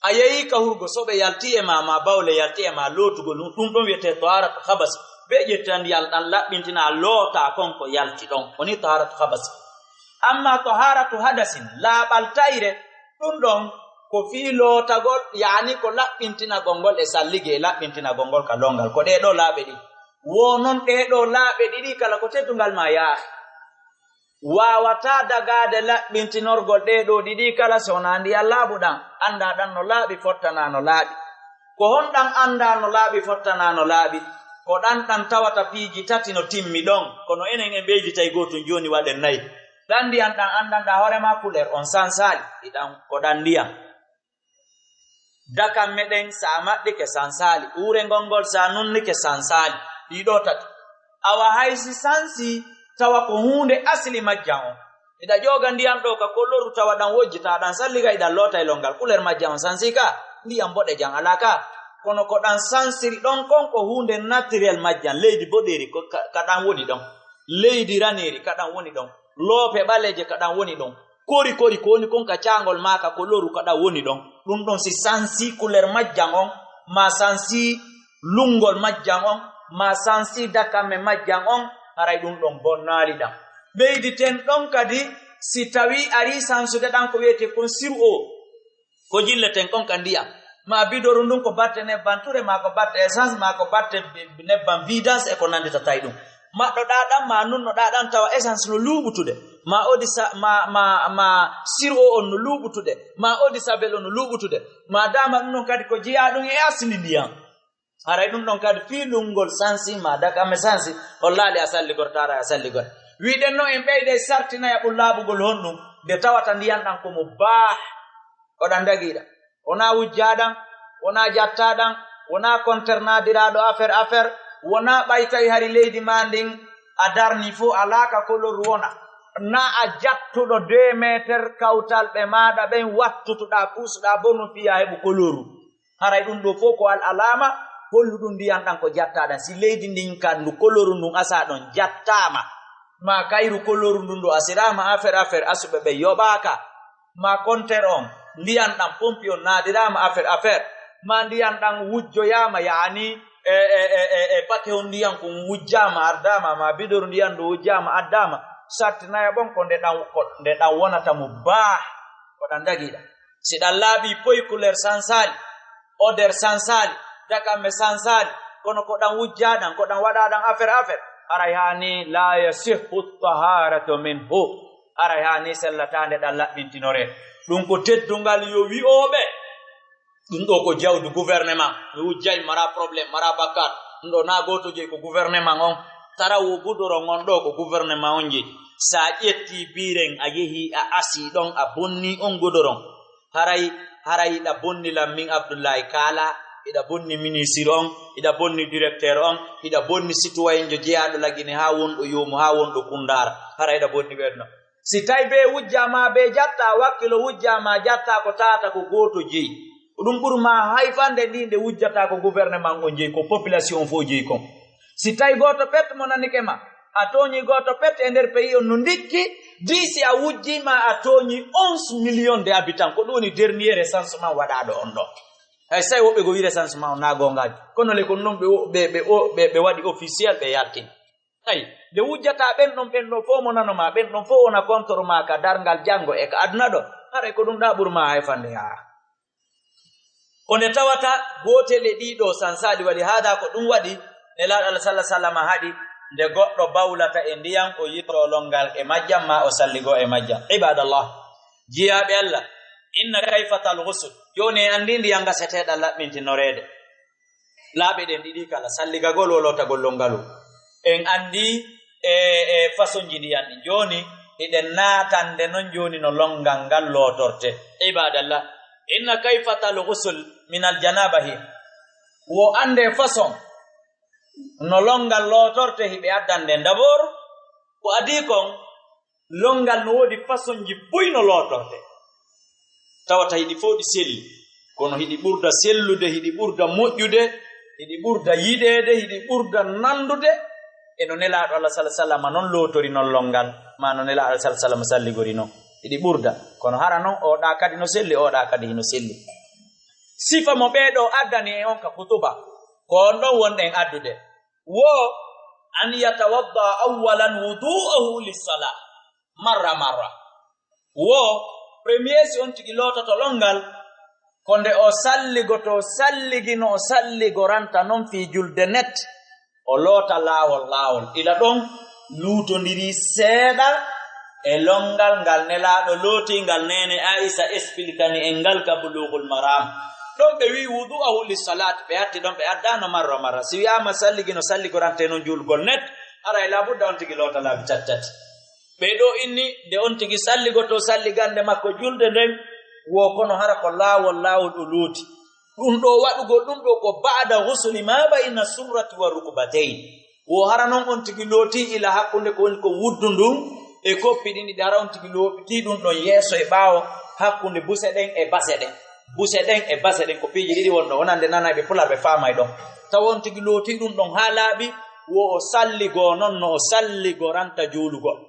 A yehii ka hurgo, soɓe yalti e maa, maa bawle yalti e maa, lootugol ɗum, ɗum ɗon wiyetee taharatu habas. Bee ƴetta ndiyan ɗan laɓɓintinaa, lootaa kon ko yalti ɗon. Woni taharatu habas. Amma taharatu hadasin, laaɓal tayre, ɗum ɗon ko fii lootagol, yaani ko laɓɓintinagol ngol e sallige, e laɓɓintinagol ngol ka lonngal. Ko ɗee ɗoo laaɓe ɗiɗi. Wo non ɗee ɗoo laaɓe ɗiɗi kala ko teddungal maa yaari. Waawataa dagaade laɓɓintinorgol ɗee ɗoo ɗiɗi kala si wonaa ndiyan laaɓuɗan. Anndaa ɗan no laaɓi, fottanaa no laaɓi. Ko honɗan anndaa no laaɓi, fottanaa no laaɓi? Ko ɗan ɗan tawata piiji tati no timmi ɗon, kono enen en ɓeyditay gootun jooni waɗen nayi. Ɗan ndiyan ɗan anndanɗaa hoore maa, kuleer on sansaali, iɗan ko ɗan ndiyan. Dakamme ɗen, si a maɓɓike, sansaali. Uurengol ngol, si a nunnike, sansaali. Ɗii ɗoo tati. Awa hay si sansii, tawa ko huunde asli majjan on. Hiɗa ƴooga ndiyan ɗoo ka koloru, tawa ɗan wojjitaa, ɗan salliga, hiɗan loota e lonngal. Kuleer majjan on sansii ka, ndiyan boɗejan alaa ka. Kono ko ɗan sansiri ɗon kon, ko huunde naturel majjan. Leydi boɗeeri, ko ka, ka ɗan woni ɗon. Leydi raneeri, ka ɗan woni ɗon. Loope ɓaleeje, ka ɗan woni ɗon. Kori kori ko woni kon ka caangol maa ka koloru ka ɗan woni ɗon. Ɗun ɗon si sansii kuleer majjan on, maa sansii lunngol majjan on, maa sansii dakamme majjan on, haray ɗun ɗon bonnaali ɗan. Ɓeyditen ɗon kadi, si tawii arii sansude ɗan ko wi'etee kon sirop, ko jilleten kon ka ndiyan. Maa bidoru ndun ko batte nebban ture, maa ko batte essence, maa ko batte bi-, bi-, nebban vidange e ko nannditata e ɗun. Maɗɗoɗaa ɗan, maa nunnoɗaa ɗan tawa essence no luuɓutude. Maa eau de sa-, maa, maa, maa sirop on no luuɓutude. Maa eau de javel on no luuɓutude. Maa dama ɗun ɗon kadi ko jeyaa ɗun e asli ndiyan. Haray ɗun ɗon kadi fii lunngol sansi, maa dakamme sansi, hollaali a salligortaara a salligor. Wi'ɗen no en ɓeyday sartinaya ɓun laaɓugol honɗun, nde tawata ndiyan ɗan ko mo baah. Ko ɗan dagiiɗan. Wonaa wujjaaɗan, wonaa jattaaɗan, wonaa konternadiraaɗo affaire affaire, wonaa ɓay tawi hari leydi maa ndin a darni fow alaa ka koloru wona. Na a jattuɗo deux meter kawtalɓe maaɗa ɓen wattutuɗaa, puusuɗaa bonu fii a heɓu koloru. Haray ɗun ɗoo fow ko al alaama holluɗun ndiyan ɗan ko jattaaɗan. Si leydi ndin ka ndu koloru ndun asaa ɗon jattaama, maa kayru koloru ndun ɗoo asiraama affaire affaire, asuɓe ɓen yoɓaaka, maa konter on, ndiyan ɗan pompi on naadiraama affaire affaire, maa ndiyan ɗan wujjoyaama, yaani, e, e, e, e, e pake on ndiyan kun wujjaama, ardaama, maa bidoru ndiyan ɗun wujjaama, addaama, sarti naya ɓon ko nde ɗan, ko nde ɗan wonata mo baah, ko ɗan dagiiɗan. Si ɗan laaɓii poy, kuleer sansaali, oder sansaali, dakamme sansaali, kono ko ɗan wujjaaɗan, ko ɗan waɗaaɗan affaire affaire, haray haani laa yasihhu taharatu minhu. Haray haani sellataande ɗan laɓɓintinoree. Ɗun ko teddungal yo wi'ooɓe. Ɗun ɗoo ko jawdi gouvernement. Mi wujjay, maraa problème, maraa bakkaat. Ɗun ɗoo naa gooto jeyi ko gouvernement on. Tara wo godoron on ɗoo ko gouvernement on jeyi. Si a ƴettii biren, a yehii, a asii ɗon, a bonnii on godoron. Haray, haray hiɗa bonni lan min Abdullahi Kaala, hiɗa bonni ministre on, hiɗa bonni directeur on, hiɗa bonni citoyenjo jeyaaɗo Lagine haa wonɗo Yoomu, haa wonɗo Kundaara. Haray hiɗa bonni ɓen non. Si tawi bee wujjaa maa bee jattaa, wakkilo wujjaa maa jattaa ko taata ko gooto jeyi. Ko ɗun ɓuri maa hayfande ndi nde wujjataa ko gouvernement on jeyi, ko population on fow jeyi kon. Si tawi gooto pet mo nanike ma, a tooñii gooto pet e nder pays on no ndikki, di si a wujjii ma a tooñii onze millions de habitants. Ko ɗun woni dernier recensement waɗaaɗo on ɗoo. Hay si tawi woɓɓe goo wi'i recensement on naa goongaajo. Kono le ko non ɓe, ɓe, ɓe, ɓe, ɓe waɗi officiel ɓe yaltini. Hay, nde wujjataa ɓen ɗon, ɓen ɗon fow mo nano ma, ɓen ɗon fow wona contre ma ka darngal janngo e ka aduna ɗoo. Haray ko ɗun ɗaa ɓuri ma hayfande yaa. Ko nde tawata gootel e ɗii ɗoo sansaali wali haadaa ko ɗun waɗi Nelaaɗo Allah salla sallama haɗi nde goɗɗo bawlata e ndiyan o yittoo lonngal e majjan maa o salligoo e majjan. Ibaadallah, jiyaaɓe Allah, inna kayfatal ghusl. Jooni en anndii ndiyan gaseteeɗan laɓɓintinoreede. Laabi ɗen ɗiɗi kala, salligagol wo lootagol lonngalu. En anndii e, e fasonji ndiyan ɗin. Jooni, hiɗen naatande non jooni no lonngal ngal lootortee. Ibaadallah, inna kayfatal ghusl minal janaba hi. Wo anndee fason no lonngal lootortee, hiɓe addande d'abord. Ko adii kon, lonngal no woodi fasonji buy no lootortee. Tawata hiɗi fow ɗi selli. Kono hiɗi ɓurda sellude, hiɗi ɓurda moƴƴude, hiɗi ɓurda yiɗeede, hiɗi ɓurda nanndude. E no Nelaaɗo Allah salla sallama non lootori non lonngal, maa no Nelaaɗo Allah salla sallama salligori non. Hiɗi ɓurda. Kono hara non, oo ɗaa kadi no selli, oo ɗaa kadi hino selli. Sifa mo ɓee ɗoo addani e on ka kutuba, ko on ɗon wonɗen addude. Wo an yatawadda awwalan wudu'ahu lissala. Marra, marra. Wo premier si on tigi loototo lonngal, ko nde o salligoto, salligi no o salligoranta non fii julde net. O loota laawol, laawol. Ila ɗon luutondiri seeɗa, E lonngal ngal Nelaaɗo lootii ngal, neene Aisa expliquani en ngal ka Buluugul Maram. Ɗon ɓe wi'i wudu'ahu lis-salaat, ɓe atti ɗon ɓe addaano marra marra. Si wi'aama salligi no salligorante non juulgol net, haray laabudda on tigi loota laabi tati tati. Ɓe ɗo inni nde on tigi salligotoo salligannde makko julde nden, wo kono hara ko laawol laawol o looti. Ɗum ɗo waɗugol ɗum ɗo ko ba'da ghusli ma bayna surrati wa rukbatayn. Wo hara non on tigi lootii ila hakkunde ko woni ko wuddu ndun e koppi ɗin ɗiɗi, hara on tigi lootii ɗum ɗon yeeso e ɓaawo, hakkunde buse ɗen e base ɗen. Buse ɗen e base ɗen ko piiji ɗiɗi won ɗon, wonande nanayɓe Pulaar ɓe faamay ɗon. Tawa on tigi lootii ɗum ɗon haa laaɓi, wo o salligoo non no o salligoranta juulugol.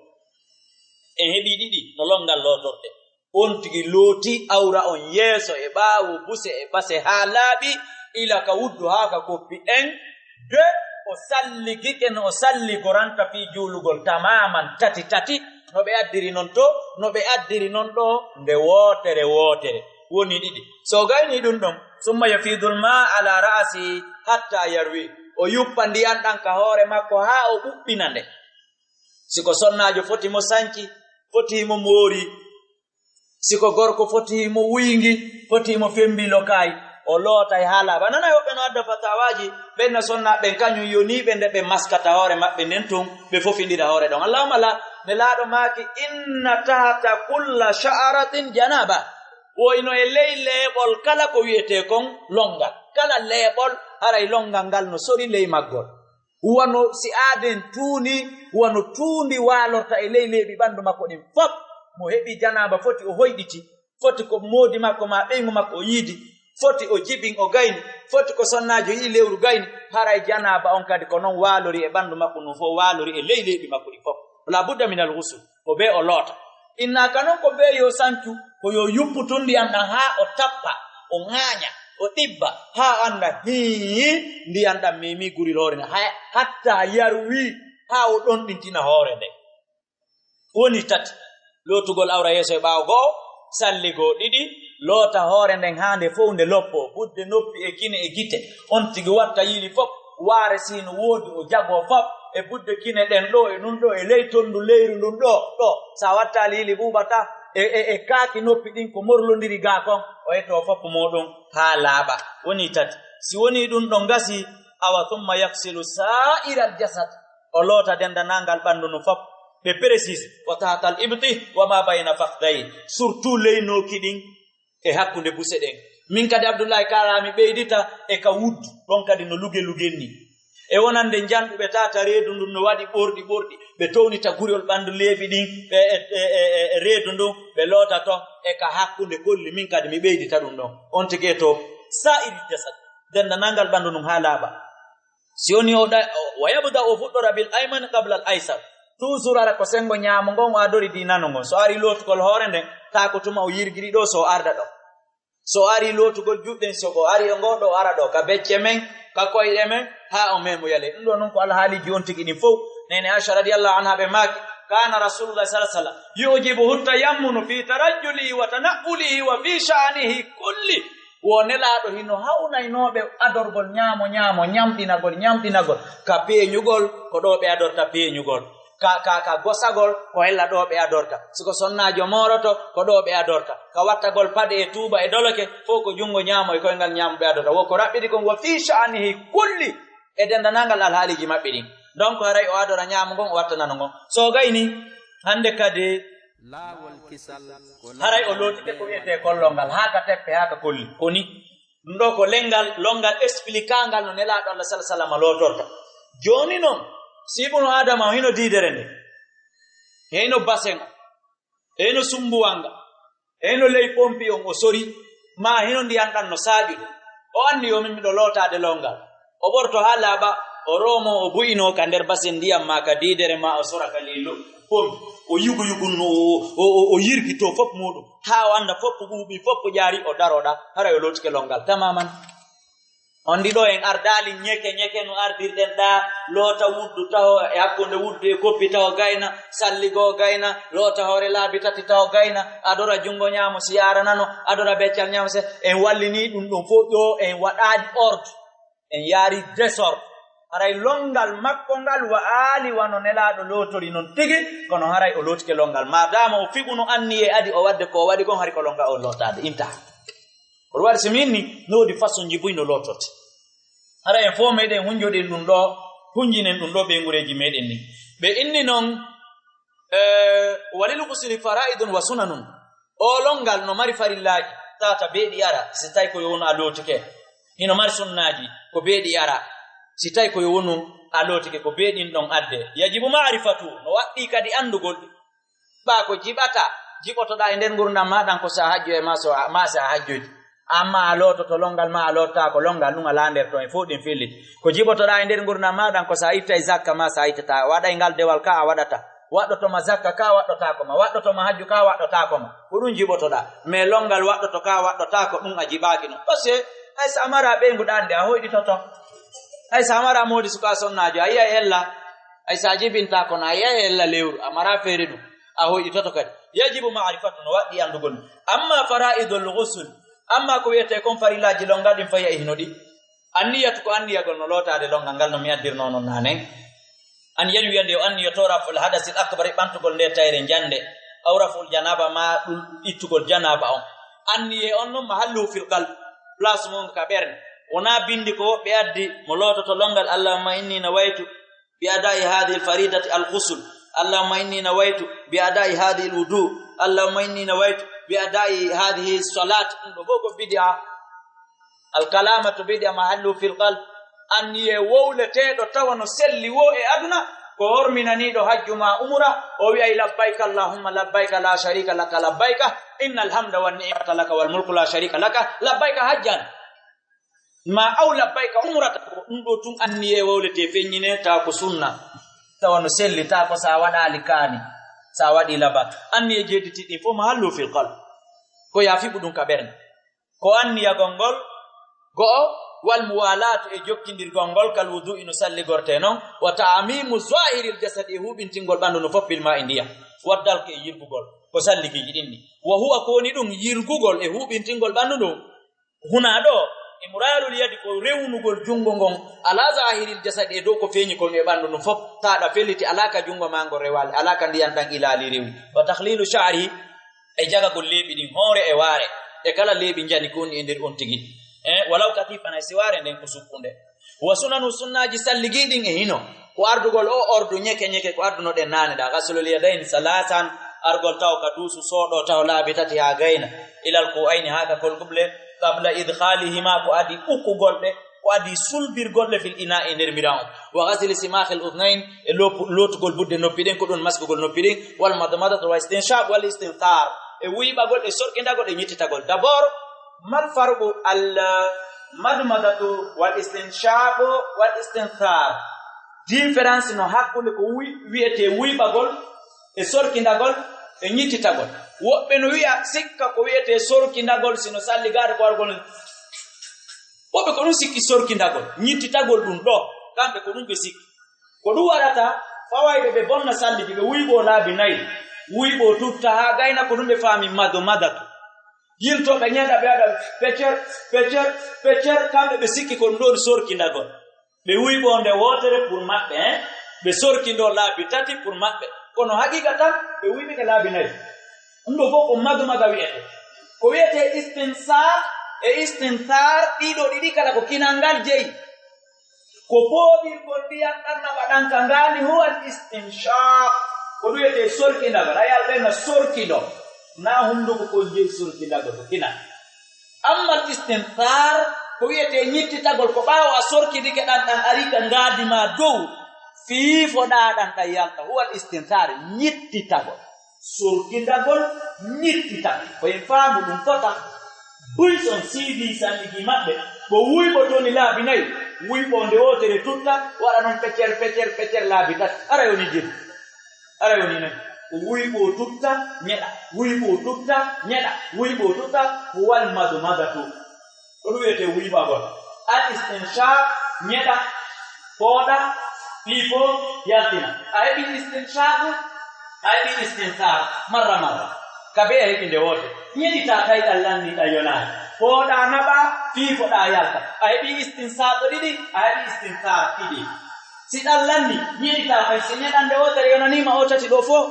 En heɓii ɗiɗi no lonngal lootorte. On tigi lootii awra on yeeso e ɓaawo, buse e base haa laaɓi, ila ka wuddu haa ka koppi ɗen. De o salligike no o salligoranta fii juulugol tamaman tati tati, no ɓe addiri non to, no ɓe addiri non ɗo, nde wootere wootere. Woni ɗiɗi. So o gaynii ɗum ɗon, summa yafidul ma ala ra'si hatta yarwi. O yuppa ndiyan ɗan ka hoore makko haa o ɓuɓɓina nde. Si ko sonnaajo foti mo sanci, foti mo moori. Si ko gorko foti mo wuyingi, foti mo fembi lokaayi, o lootay haa laaɓa. Nanay woɓɓe no adda fatawaaji, ɓen na sonnaaɓe ɓen kañum yonii ɓe nde ɓe maskata hoore maɓɓe nden tun, ɓe fofindira hoore ɗon. Allahumma la, Nelaaɗo maaki, inna tahta kulla sha'ratin janaba. Woyno e ley leeɓol kala ko wi'etee kon lonngal. Kala leeɓol, haray lonngal ngal no sori ley maggol. Wano si aaden tuuni, wano tuundi waalorta e ley leeɓi ɓanndu makko ɗin fof. Mo heɓi janaaba foti o hoyɗiti, foti ko moodi makko maa ɓeyngu makko o yiidi, foti o jibin o gayni, foti ko sonnaajo yi'i lewru gayni, haray janaaba on kadi ko non waalori e ɓanndu makko, non fof waalori e ley leeɓi makko ɗin fof. La budda min al ghusl, ko bee o loota. Inna ka non ko bee yo sancu, ko yo yuppu tun ndiyan ɗan haa o tappa, o ŋaaña, o ɗibba, haa o annda hii ndiyan ɗan memi guri hoore nden. Hay hatta yarwi haa o ɗonɗintina hoore nden. Woni tati, lootugol awra yeeso e ɓaawo go'o, salligoo ɗiɗi, loota hoore nden haa nde fow nde loppoo, budde noppi e kine e gite, on tigi watta yili fof, waare si no woodi o jagoo fof, e budde kine ɗen ɗo e ɗum ɗo e ley tonndu leyru ndun ɗo, ɗo. Sa wattaali yili ɓuuɓata, e, e, e kaaki noppi ɗin ko morlondiri gaa kon, o etoo fof muuɗum haa laaɓa. Woni tati. Si woni ɗum ɗon gasi, awa thumma yaghsilu sa'iral jasad. O loota denndanangal ɓanndu ndun fof. Ɓe précise, wa tahtal ibti wa ma bayna fakhdayhi. Surtout ley nooki ɗin e hakkunde buse ɗen. Min kadi Abdullahi Kara mi ɓeydita e ka wuddu, ɗon kadi no luge lugen ni. E wonande njanɗuɓe tata reedu ndun no waɗi ɓorɗi ɓorɗi, ɓe townita guriol ɓanndu leeɓi ɗin, e, e, e, e, e reedu ndun, ɓe loota ton e ka hakkunde kolli, min kadi mi ɓeydita ɗum ɗon. On tigi e to sa'iri jasad, denndanangal ɓanndu ndun haa laaɓa. Si woni o ɗa-, o, wa yabda o fuɗɗora bil ayman qabla al aysar. Toujours ara ko senngo ñaamo ngon o adori di nano ngon. So ari lootugol hoore nden, taa ko tuma o yirgiri ɗo so o arda ɗo. So o ari lootugol juuɗe ɗen, so o ari e ngo ɗo o ara ɗo, ka becce men, ka koyɗe men, haa o memo yale. Ɗum ɗo non ko alhaaliiji on tigi ɗin fow. Neene Aisha radiyallahu anha ɓe maaki, kana Rasulullah sallallahu alaihi wasallam yu'jibuhu tayammunu fi tarajjulihi wa tana'ulihi wa fi sha'nihi kulli. Wo Nelaaɗo hino hawnaynooɓe adorgol ñaamo ñaamo, ñamɗinagol ñamɗinagol, ka peeñugol, ko ɗo ɓe adorta peeñugol, ka, ka, ka gosagol, ko hella ɗo ɓe adorta, si ko sonnaajo mooroto, ko ɗo ɓe adorta, ka wattagol paɗe e tuuba e doloke, fof ko junngo ñaamo e koyngal ñaamo ɓe adorta. Wo ko raɓɓiɗi kon, wa fii sha'nihi kulli, e denndanangal alhaaliiji maɓɓe ɗin. Donc, haray o adora ñaamo ngon, o watta nano ngon. So o gayni, hannde kadi, laawol kisal ko haray o lootike ko wiyetee kollol ngal, haa ka teppe, haa ka kolli. Ko ni. Ɗum ɗo ko lenngal, lonngal expliquangal no Nelaaɗo Allah sala salama lootorta. Jooni non, si Ibnu Aadama o hino diidere nde, hino basen o, hino sumbuwal ngal, hino ley pompi on o sori, maa hino ndiyan ɗan no saaƴude. O anndi yo min miɗo lootaade lonngal. O ɓorto haa laaɓa, o roomo, o bu'ino ka nder basen ndiyan maa ka diidere maa o sora ka ley lo-, pompi. O yugu yugu no, o, o, o, o yirgito fof muuɗum. Haa o annda fof ɓuuɓi, fof jaari, o daroɗa, hara o lootike lonngal tamaman. On ɗiɗo en ardaali ñeke ñeke no ardirɗen ɗa, loota wuddu taho e hakkunde wuddu e koppi taho gayna, salligoo gayna, loota hoore laabi tati taho gayna, adora junngo ñaamo si yaara nano, adora beccal ñaamo se, en wallini ɗum ɗum fof ɗo, en waɗaali ordre, en yaari désordre. Haray lonngal makko ngal wa'aali wano Nelaaɗo lootori non tigi, kono haray o lootike lonngal. Maadaama o fiɓuno anniyee adi o waɗde ko o waɗi kon, hari ko lonngal o lootaade. Intaha. Ko ɗum waɗi so mi inni, no woodi façon nji buy no lootorte. Hara en fof meɗen hunjoɗen ɗum ɗo, hunjinen ɗum ɗo ɓeyngureeji meɗen ni. Ɓe inni noon, eh, walil ghusli fara'idun wa sunanun. O lonngal no mari farillaaji, tata beeɗi ara, si tawi ko yo wonu a lootike. Hino mari sunnaaji, ko beeɗi ara, si tawi ko yo wonu a lootike, ko beeɗin ɗon adde. Yajibu ma'rifatu, no waɗɗii kadi anndugol ɗi. Ɓaa ko jiɓata, jiɓotoɗaa e nder ngurndan maa ɗan ko so a hajju e maa so a, maa so a hajjoyde. Amma a loototo lonngal maa, a lootaako lonngal, ɗum alaa nder ton, e fof ɗin felliti. Ko jiɓotoɗaa e nder ngurndan maa ɗan ko so a ittay zakka maa so a ittataa, a waɗay ngal dewal ka a waɗata, waɗɗoto ma zakka ka waɗɗotaako ma, waɗɗoto ma hajju ka waɗɗotaako ma. Ko ɗum jiɓotoɗaa. Mais lonngal waɗɗoto ka waɗɗotaako, ɗum a jiɓaaki ɗum. Parce que hay so a maraa ɓeyngu ɗan de, a hoyɗitoto. Hay so a maraa moodi suka sonnaajo, a yi'ay ella. Hay so a jibintaako na, a yi'ay ella lewru, a maraa feere ɗum. A hoyɗitoto kadi. Yajibu ma'rifatu, no waɗɗii anndugol. Amma fara'idul ghusl, amma ko wi'etee kon farillaaji lonngal ɗin, fa hiya, e hino ɗi. Anniyatu ko anniyagol no lootaade lonngal ngal no mi addirnoo non naane. An yanwiya nde o anniyoto raf'ul hadasil akbar, ɓantugol nde tayre njande, aw raf'ul janaba, maa ɗum ittugol janaba on. Anniyee on non mahalluhu fil qalb, place mum ka ɓernde. Wonaa binndi ko woɓɓe addi, mo loototo lonngal, Allahumma inni nawaytu bi ada'i hadhihi al faridati al ghusl, Allahumma inni nawaytu bi ada'i hadhihi al wudu, Allahumma inni nawaytu bi ada'i hadhihi as salat. Ɗum ɗo fof ko bid'a. Al kalamatu bid'a mahallu fil qalb. Anniyee wowleteeɗo tawa no selli woo e aduna, ko horminaniiɗo hajju maa umura, o wi'ay, labbayka Allahumma labbayka, la sharika laka labbayka, innal hamda wan ni'mata laka wal mulku la sharika laka, labbayka hajjan. Ma aw labbayka umrata, ko ɗum ɗo tun anniyee wowletee feññinee, tawa ko sunna, tawa no selli, tawa ko sa waɗaali kaani, sa waɗii labba. Anniyee jeeɗiɗi ɗin fof mahallu fil qalb. Ko yaa fiɓu ɗum ka ɓernde. Ko anniyagol ngol, go'o, wal muwalaatu e jokkindirgol ngol, kal wudu'i no salligortee non, wa ta'mimu zahiril jasadi e huɓintingol ɓanndu no fof bil ma'i ndiyam, wa dalki e yirgugol, ko salligiiji ɗin ɗi. Wa huwa ko woni ɗum yirgugol e huɓintingol ɓanndu ndu, huna ɗo, imrarul yadi ko rewnugol junngo ngon, ala zahiril jasadi e dow ko feeñi kon e ɓanndu ndu fof, taɗa felliti, ala ka junngo maa ngo rewaali, ala ka ndiyan ɗan ilaali rewi, wa takhlilu sha'ri e jagagol leeɓi ɗin, hoore e waare, e kala leeɓi njani ko woni e nder on tigi. E walaw katifan, hay si waare nden ko sukkunde. Wa sunanu, sunnaaji salligii ɗin e hino, ko ardugol o ordu ñeke ñeke ko ardunoɗen naane ɗa, ghaslul yadayni salasan, argol taw ka duusu sooɗo taw laabi tati haa gayna, ilal ku'ayni haa ka kolkuble, qabla idkhalihima, ko adi ukkugol ɗe, ko adi sulbirgol ɗe fil ina'i e nder mira on. Wa ghasli simakhil udhnayn, e loopu-, lootugol budde noppi ɗen, ko ɗum maskugol noppi ɗen. Wal madmadatu wal istinshaq wal istinthar, e wuyɓagol, e sorkindagol, e ñittitagol. D'abord, mal farqu al madmadatu wal istinshaq wal istinthar? Différence no hakkunde ko wuy-, wi'etee wuyɓagol e sorkindagol e ñittitagol. Woɓɓe no wi'a sikka ko wi'etee sorkindagol sino salligaade ko argol. Woɓɓe ko ɗum sikki sorkindagol, ñittitagol ɗum ɗo, kamɓe ko ɗum ɓe sikki. Ko ɗum waɗata fawayɓe ɓe bonna salliiji, ɓe wuyɓoo laabi nayi, wuyɓoo tutta haa gayna, ko ɗum ɓe faami mado madatu. Yiltooɓe ñeeɗa ɓe waɗa pecer, pecer, pecer, kamɓe ɓe sikki ko ɗum ɗo woni sorkindagol. Ɓe wuyɓoo nde wootere pour maɓɓe, hein? Ɓe sorkindoo laabi tati pour maɓɓe. Kono haqiiqa tan, ɓe wuyɓike laabi nayi. Ɗum ɗo fof ko mado mado wi'etee. Ko wi'etee istinsaar e istinsaar, ɗiɗo ɗiɗi kala ko kinal ngal jeyi. Ko fooɗirgol ndiyam ɗam naɓa ɗam ka ngaandi, huwal istinshaq. Ko ɗum wi'etee sorkindagol. A yi'ay ɓen na sorkindo. Na hunduko ko jeyi sorkindagol, ko kinal. Ammal istinsaar, ko wi'etee ñittitagol, ko ɓaawo a sorkindike ɗan, ɗan ari ka ngaandi maa dow, fii foɗaa ɗan ɗan yalta. Huwal istinsaar, ñittitagol. Sorkindagol, ñittitagol. Ko en faamu ɗum fota. Buy son siidii salligi maɓɓe, ko wuyɓo toni laabi nayi, wuyɓo nde wootere tutta, waɗa non pecer, pecer, pecer laabi tati. Ara yo ni jiri. Ara yo ni nayi. Ko wuyɓo tutta, ñeɗa. Wuyɓo tutta, ñeɗa. Wuyɓo tutta, ko wal mado madatu. Ko ɗum wiyetee wuyɓagol. Al istinshaq, ñeɗa, fooɗa, piifo, yaltina. A heɓi istinshaq, a heɓi istinsaar, marra marra. Ka bee a heɓi nde woote. Ñeɗitaa tawi ɗan lanni, ɗan yonaani. Fooɗaa naɓaa, fiifoɗaa yalta. A heɓii istinsaat ɗiɗi, a heɓii istinsaat ɗiɗi. Si ɗan lanni, ñiitaa fay. Si neɗɗande wootere yonaniima o tati ɗoo fof,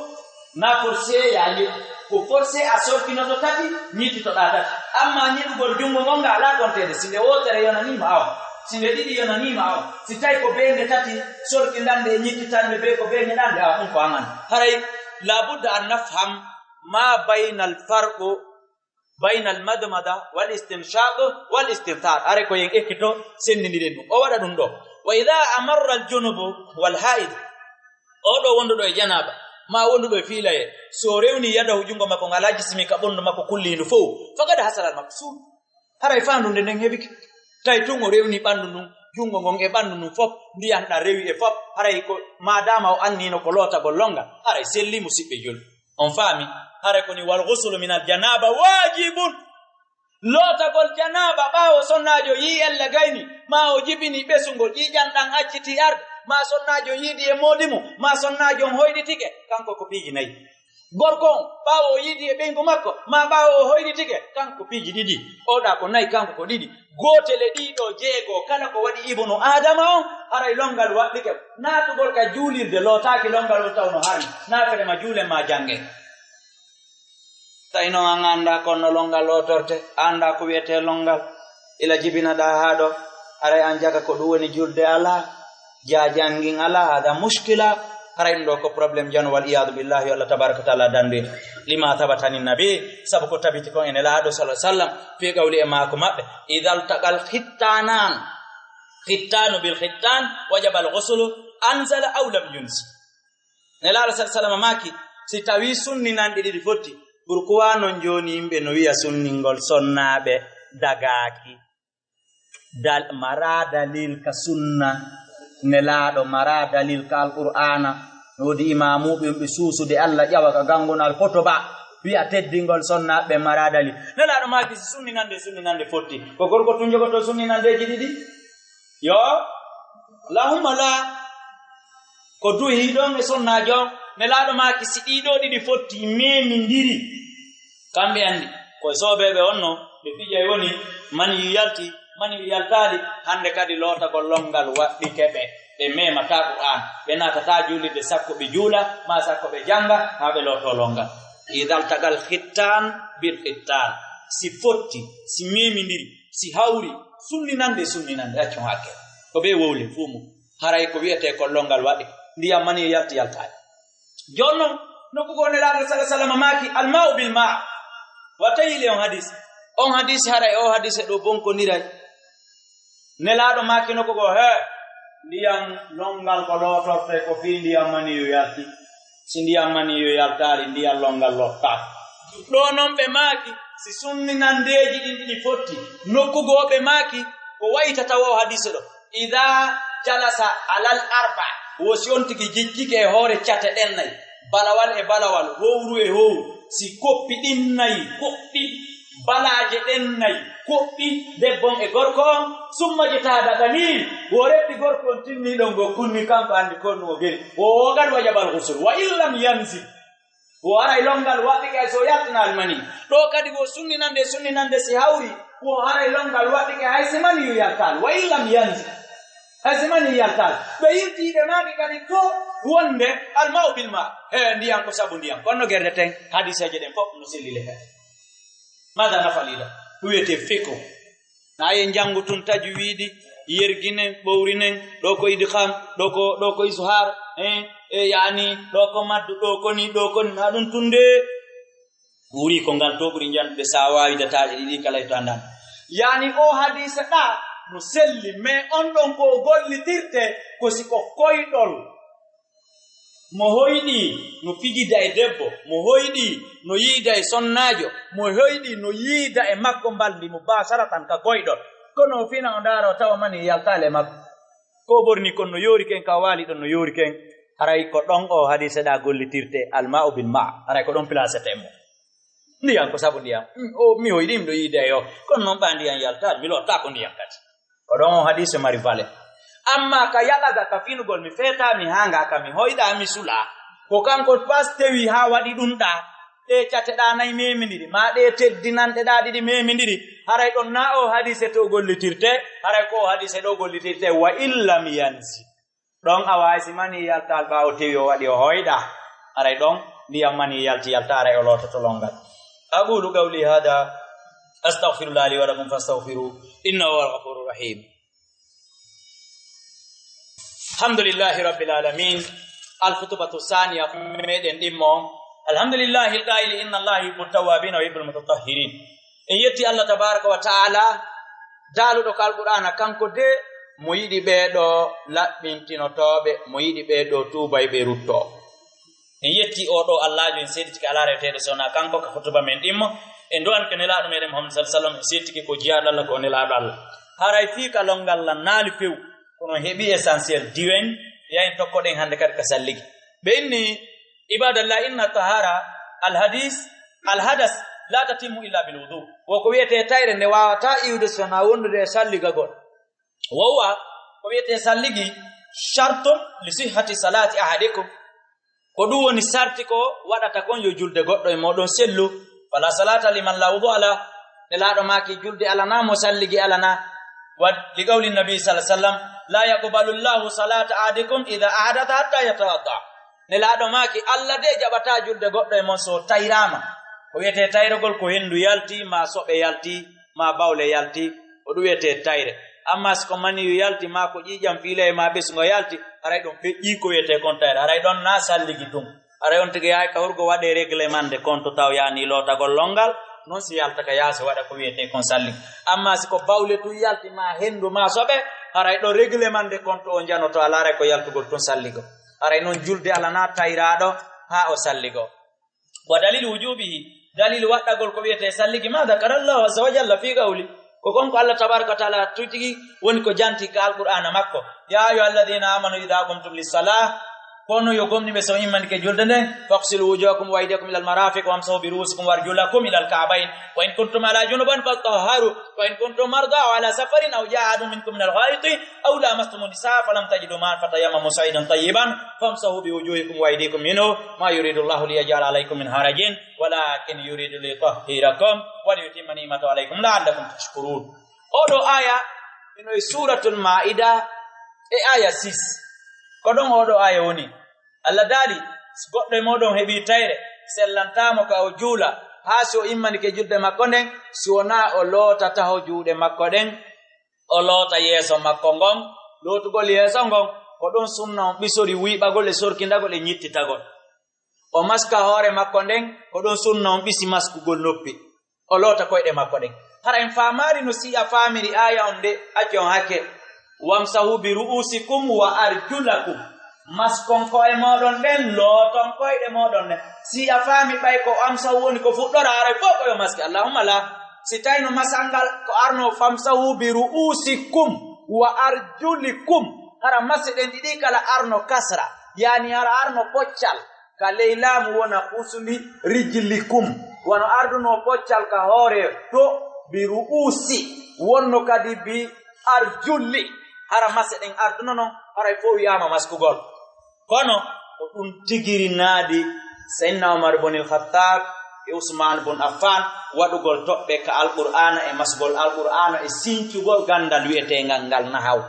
na forcé yaa ñiɗ. Ko forcé a sorkinoto tati, ñiititoɗaa tati. Amma ñiɗugol junngo ngon nga alaa konteede. Si nde wootere yonaniima awa, si nde ɗiɗi yonaniima awa, si tawi ko bee nde tati sorkinɗan nde e ñittitannde bee ko bee ñiɗannde awa, ɗum ko an an. Haray, laabudda an nafham ma baynal farqu baynal madmada wal istinshaq wal istinthar. Are ko yen ekkito senndindiren ɗum. O waɗa ɗum ɗo. Wa idha amarra al junubu wal haid. O ɗo wonduɗo e janaaba, ma wonduɗo e fiilaye, so rewni yadahu junngo makko ngal, jismi ka ɓanndu makko kulliindu fow, faqad hasala al maqsud. Haray faandu nde nden heɓike. Tawi tun o rewni ɓanndu ndun, junngo ngon e ɓanndu ndun fof, ndiyan ɗan rewi e fof. Haray ko, maadaama o annino ko lootagol lonngal, haray selli, musiɓɓe julɓe. On faami? Haray ko ni, wal ghuslu min al janaba wajibun. Lootagol janaaba ɓaawo sonnaajo yi'i ella gayni, ma o jibini ɓesungol, ƴiiƴan ɗan acciti arde, ma sonnaajo yiidi e moodi mum, ma sonnaajo on hoyɗitike, kanko ko piiji nayi. Gorko on, ɓaawo o yiidi e ɓeyngu makko, ma ɓaawo o hoyɗitike, kanko piiji ɗiɗi. Oɗa ko nayi, kanko ko ɗiɗi. Gootel e ɗii ɗoo jeego, kala ko waɗi ibnu Aadama on, haray lonngal waɗɗike. Naatugol ka juulirde, lootaaki lonngal on taw no harmi. Naafere ma juulen ma janngen. Tawi noon an a anndaa kon no lonngal lootorte, a anndaa ko wiyetee lonngal. Ila jibinaɗaa haa ɗo, haray an jaka ko ɗum woni julde alaa, jaa janngin alaa, hada mushkila. Haray ɗum ɗoo ko problème jano, wal iyaadu billahi, yo Allah tabaraka wa taala dandu en. Lima thabata ani nabi, sabu ko tabiti kon e Nelaaɗo sallallahu alaihi wasallam, fi qawli, e maaku maɓɓe, idal taqal khittanan, khittanu bil khittan, wajaba al ghuslu, anzala aw lam yunzil. Nelaaɗo sallallahu alaihi wasallam maaki, si tawii sunninanɗe ɗiɗi fotti, pourquoi non jooni yimɓe no wi'a sunningol sonnaaɓe dagaaki? Dal-, maraa dalil ka sunna Nelaaɗo, maraa dalil ka Alqur'aana. No woodi imaamuuɓe yimɓe suusude Alla ƴawa ka gangunal kotoba, wi'a teddingol sonnaaɓe maraa dalil. Nelaaɗo maaki si sunninande, sunninande fotti, ko gorko tun jogotoo sunninandeeji ɗiɗi? Yo, Allahumma la. Ko duhi ɗon e sonnaajo on, Nelaaɗo maaki si ɗii ɗoo ɗiɗi fotti, memindiri. Kamɓe anndi, ko e soobeeɓe on no, ɓe pijay woni, mani yu yalti, mani yu yaltaali, hannde kadi lootagol lonngal waɗɗike ɓe. Ɓe memataa Qur'aan, ɓe naatataa juulirde sakko ɓe juula, maa sakko ɓe jannga, haa ɓe lootoo lonngal. Idal tagal khittan bil khittan. Si fotti, si memindiri, si hawri, sunninande, sunninande, accon hakke. Ko ɓe wowle, fuu mum. Haray ko wiyetee ko lonngal waɗi, ndiyam mani yalti yaltaani. Jooni non, nokku goo Nelaaɗo sallallahu alaihi wasallam maaki, "Al ma'u bil ma'." Wata yiile on hadis. On hadis haray, o hadis e ɗo bonkoniray. Nelaaɗo maaki nokku goo, he, ndiyam lonngal ko lootorte ko fii ndiyam mani yo yalti. Si ndiyam mani yo yaltaali, ndiyam lonngal lottaaki. Ɗo non ɓe maaki, si sunninandeeji ɗin ɗiɗi fotti, nokku goo ɓe maaki, ko waytata o hadis ɗo. Idaa jalasa alal arba, wo si on tigi jejjike e hoore cate ɗen nay, balawal e balawal, howru e howru, si koppi ɗin nay koɓɓi, balaaje ɗen nay koɓɓi, debbo on e gorko on, summa jitahada qalil, wo refti gorko on tinniiɗo ngo kunni kanko anndi konnu o gel, wo qad wajabal ghusl, wa in lam yanzil. Wo haray lonngal waɗɗike hay so yaltinaali mani. Ɗo kadi wo sunninande, sunninande si hawri, wo haray lonngal waɗɗike hay si mani yu yaltaali. Wa in lam yanzil. Hay si mani yu yaltaali. Ɓe yiltii ɓe maaki kadi to wonde al ma'u bil ma'. He, ndiyam ko sabu ndiyam. Kono gerde ten, hadiseeje ɗen fof no selli le kadi. Mada nafal ila? Ɗum wiyetee fiqhu. Na en njanngu tun tajwiidi, yerginen, ɓowrinen, ɗo ko idgham, ɗo ko, ɗo ko izhar, eh, e yaani, ɗo ko maddu, ɗo ko ni, ɗo ko ni, na ɗum tun de. Ɓuri ko ngal to ɓuri njanndude, sa waawi dataaje ɗiɗi kala e to anndan. Yaani o hadiisa ɗa no selli, mais on ɗon ko o gollitirte ko si ko koyɗol. Mo hoyɗi no fijida e debbo, mo hoyɗi no yiida e sonnaajo, mo hoyɗi no yiida e makko mbalndi mubasharatan ka koyɗol. Kono o fina o ndaara o tawa mani yaltaali e makko. Ko o ɓorni kon no yoori ken, ka o waali ɗon no yoori ken. Haray ko ɗon o hadiisa ɗa gollitirte, al ma'u bil ma'. Haray ko ɗon placete mo. Ndiyan ko sabu ndiyan. Mm, o, mi hoyɗi mi ɗo yiide e o. Kono noon ɓa ndiyan yaltaali, mi lotta ko ndiyan kadi. Ko ɗon o hadiise mari valeur. Amma ka yaqaza, ka finugol, mi feeta, mi haanga, ka mi hoyɗa, mi sula. Ko kanko pastewi haa waɗi ɗum ɗa. ɗe cateɗaa nay memindiri, maa ɗe teddinanɗeɗaa ɗiɗi memindiri, haray ɗon naa o hadise to gollitirte, haray ko o hadise ɗo gollitirte, wa illam yanzi. Ɗon a waawi si mani yaltaali ɓaawo tewi o waɗi o hoyɗa. Haray ɗon ndiyam mani yalti yalta haray o loototo longal. Aqulu qawli hada, astaghfirullah li wa lakum fastaghfiru, innahu huwal ghafurur rahim. Alhamdulillahi rabbil alamin. Al khutbatu thaniya meɗen ɗimmo on. Alhamdulillahi al qaili inna allaha yuhibbu tawwabina wa yuhibbul mutatahhirin. En yetti Allah tabaraka wa ta'ala, daaluɗo ka alqur'ana, kanko de mo yiɗi ɓee ɗo laɓɓintinotooɓe, mo yiɗi ɓee ɗo tuubayɓe ruttoo. En yetti oo ɗoo Allaajo, en seeditike alaa reweteeɗo so wonaa kanko ka hutuba men ɗimmo. En du'an ko nelaaɗo meɗen Muhammad sallallahu alaihi wasallam, en seeditike ko jiyaaɗo Allah, ko nelaaɗo Allah. Haray fii ka longal lan naali few, kono en heɓi essentiel diwen, ya en tokkoɗen hannde kadi ka salligi. Ɓe inni, ibadallah, inna tahara al hadis, al hadas, la tatimmu illa bil wudu. Wo ko wiyetee tayre nde waawataa iwde so wonaa wondude e salligagol. Wo wa ko wiyetee salligi, shartun li sihhati salati ahadikum. Ko ɗum woni sarti ko waɗata kon yo julde goɗɗo e mooɗon sellu. Fala salata liman la wudu'a lah. Nelaaɗo maaki julde alanaa mo salligi alanaa. Wa li qawli nabi sallallahu alaihi wasallam, la yaqbalu llahu salata ahadikum idha ahdatha hatta yatawadda. Nelaaɗo maaki, Allah de jaɓataa julde goɗɗo e mon so tayraama. Ko wiyetee tayrogol ko henndu yalti, maa soɓe yalti, maa bawle yalti, ko ɗum wiyetee tayre. Amma si ko maniyu yalti, maa ko ƴiiƴam fiilaye, maa ɓesngo yalti, haray ɗum feƴƴii ko wiyetee kon tayre. Haray ɗon naa salligi tun. Haray on tigi yahay ka hurgo waɗee réglement de compte taw yaani lootagol longal, non si yalta ka yaasi waɗa ko wiyetee kon salligi. Amma si ko bawle tun yalti, maa henndu, maa soɓe, haray ɗon réglement de compte o janoto, a laaray ko yaltugol tun salligo. Haray non julde alanaa tayraaɗo haa o salligo. Wa dalilu wujubihi, dalilu waɗɗagol ko wiyetee salligi, ma dhakara Allahu azza wa jalla fi qawli, ko kon ko Allah tabaraka wa taala tigi woni ko janti ka alqur'ana makko, ya ayyuha alladhina amanu idha qumtum lis-salah, kono yo gomɗinɓe so on immanike julde nden, faghsilu wujuhakum wa aydiyakum ila al-marafiq wamsahu bi ru'usikum wa arjulakum ila al-ka'bayn, wa in kuntum ala junuban fatahharu, wa in kuntum marda aw ala safarin aw jaa ahadun minkum min al-gha'iti aw lamastum an-nisa falam tajidu ma'an fatayammamu sa'idan tayyiban famsahu bi wujuhikum wa aydikum minhu, ma yuridu Allahu liyaj'ala alaykum min harajin walakin yuridu liyutahhirakum wa liyutimma ni'matahu alaykum la'allakum tashkurun. Oɗo aya ino e Suratul Maida e aya six. Ko ɗon oɗo aya woni. Allah daali, si goɗɗo e mooɗon heɓii tayre, sellantaa mo ka o juula, haa si o immanike julde makko nden, si wonaa o loota taho juuɗe makko ɗen, o loota yeeso makko ngon. Lootugol yeeso ngon, ko ɗon sunna on ɓisori wuyɓagol e sorkindagol e ñittitagol. O maska hoore makko nden, ko ɗon sunna on ɓisi maskugol noppi. O loota koyɗe makko ɗen. Hara en faamaali no si a faamiri aaya on de, acce on hakke. Wamsahu bi ru'usikum wa arjulakum. Maskon ko'e mooɗon ɗen, looton koyɗe mooɗon ɗen. Si a faami ɓay ko amsahu woni ko fuɗɗora, haray fof ko yo maski. Allahumma la. Si tawino masal ngal ko arno famsahu bi ru'usikum wa arjulikum. Hara mase ɗen ɗiɗi kala arno kasra. Yani hara arno poccal. Ka ley laamu wona usuli rijlikum. Wano ardunoo poccal ka hoore to bi ru'usi. Wonno kadi bi arjuli. Hara mase ɗen arduno non, haray fof wiyaama maskugol. Kono ko ɗum tigiri naadi Seydina Omar bun il Khattab e Usman bun Affan waɗugol toɓɓe ka Alqur'aana e masgol Alqur'aana e sincugol ganndal wi'eteengal ngal nahaw.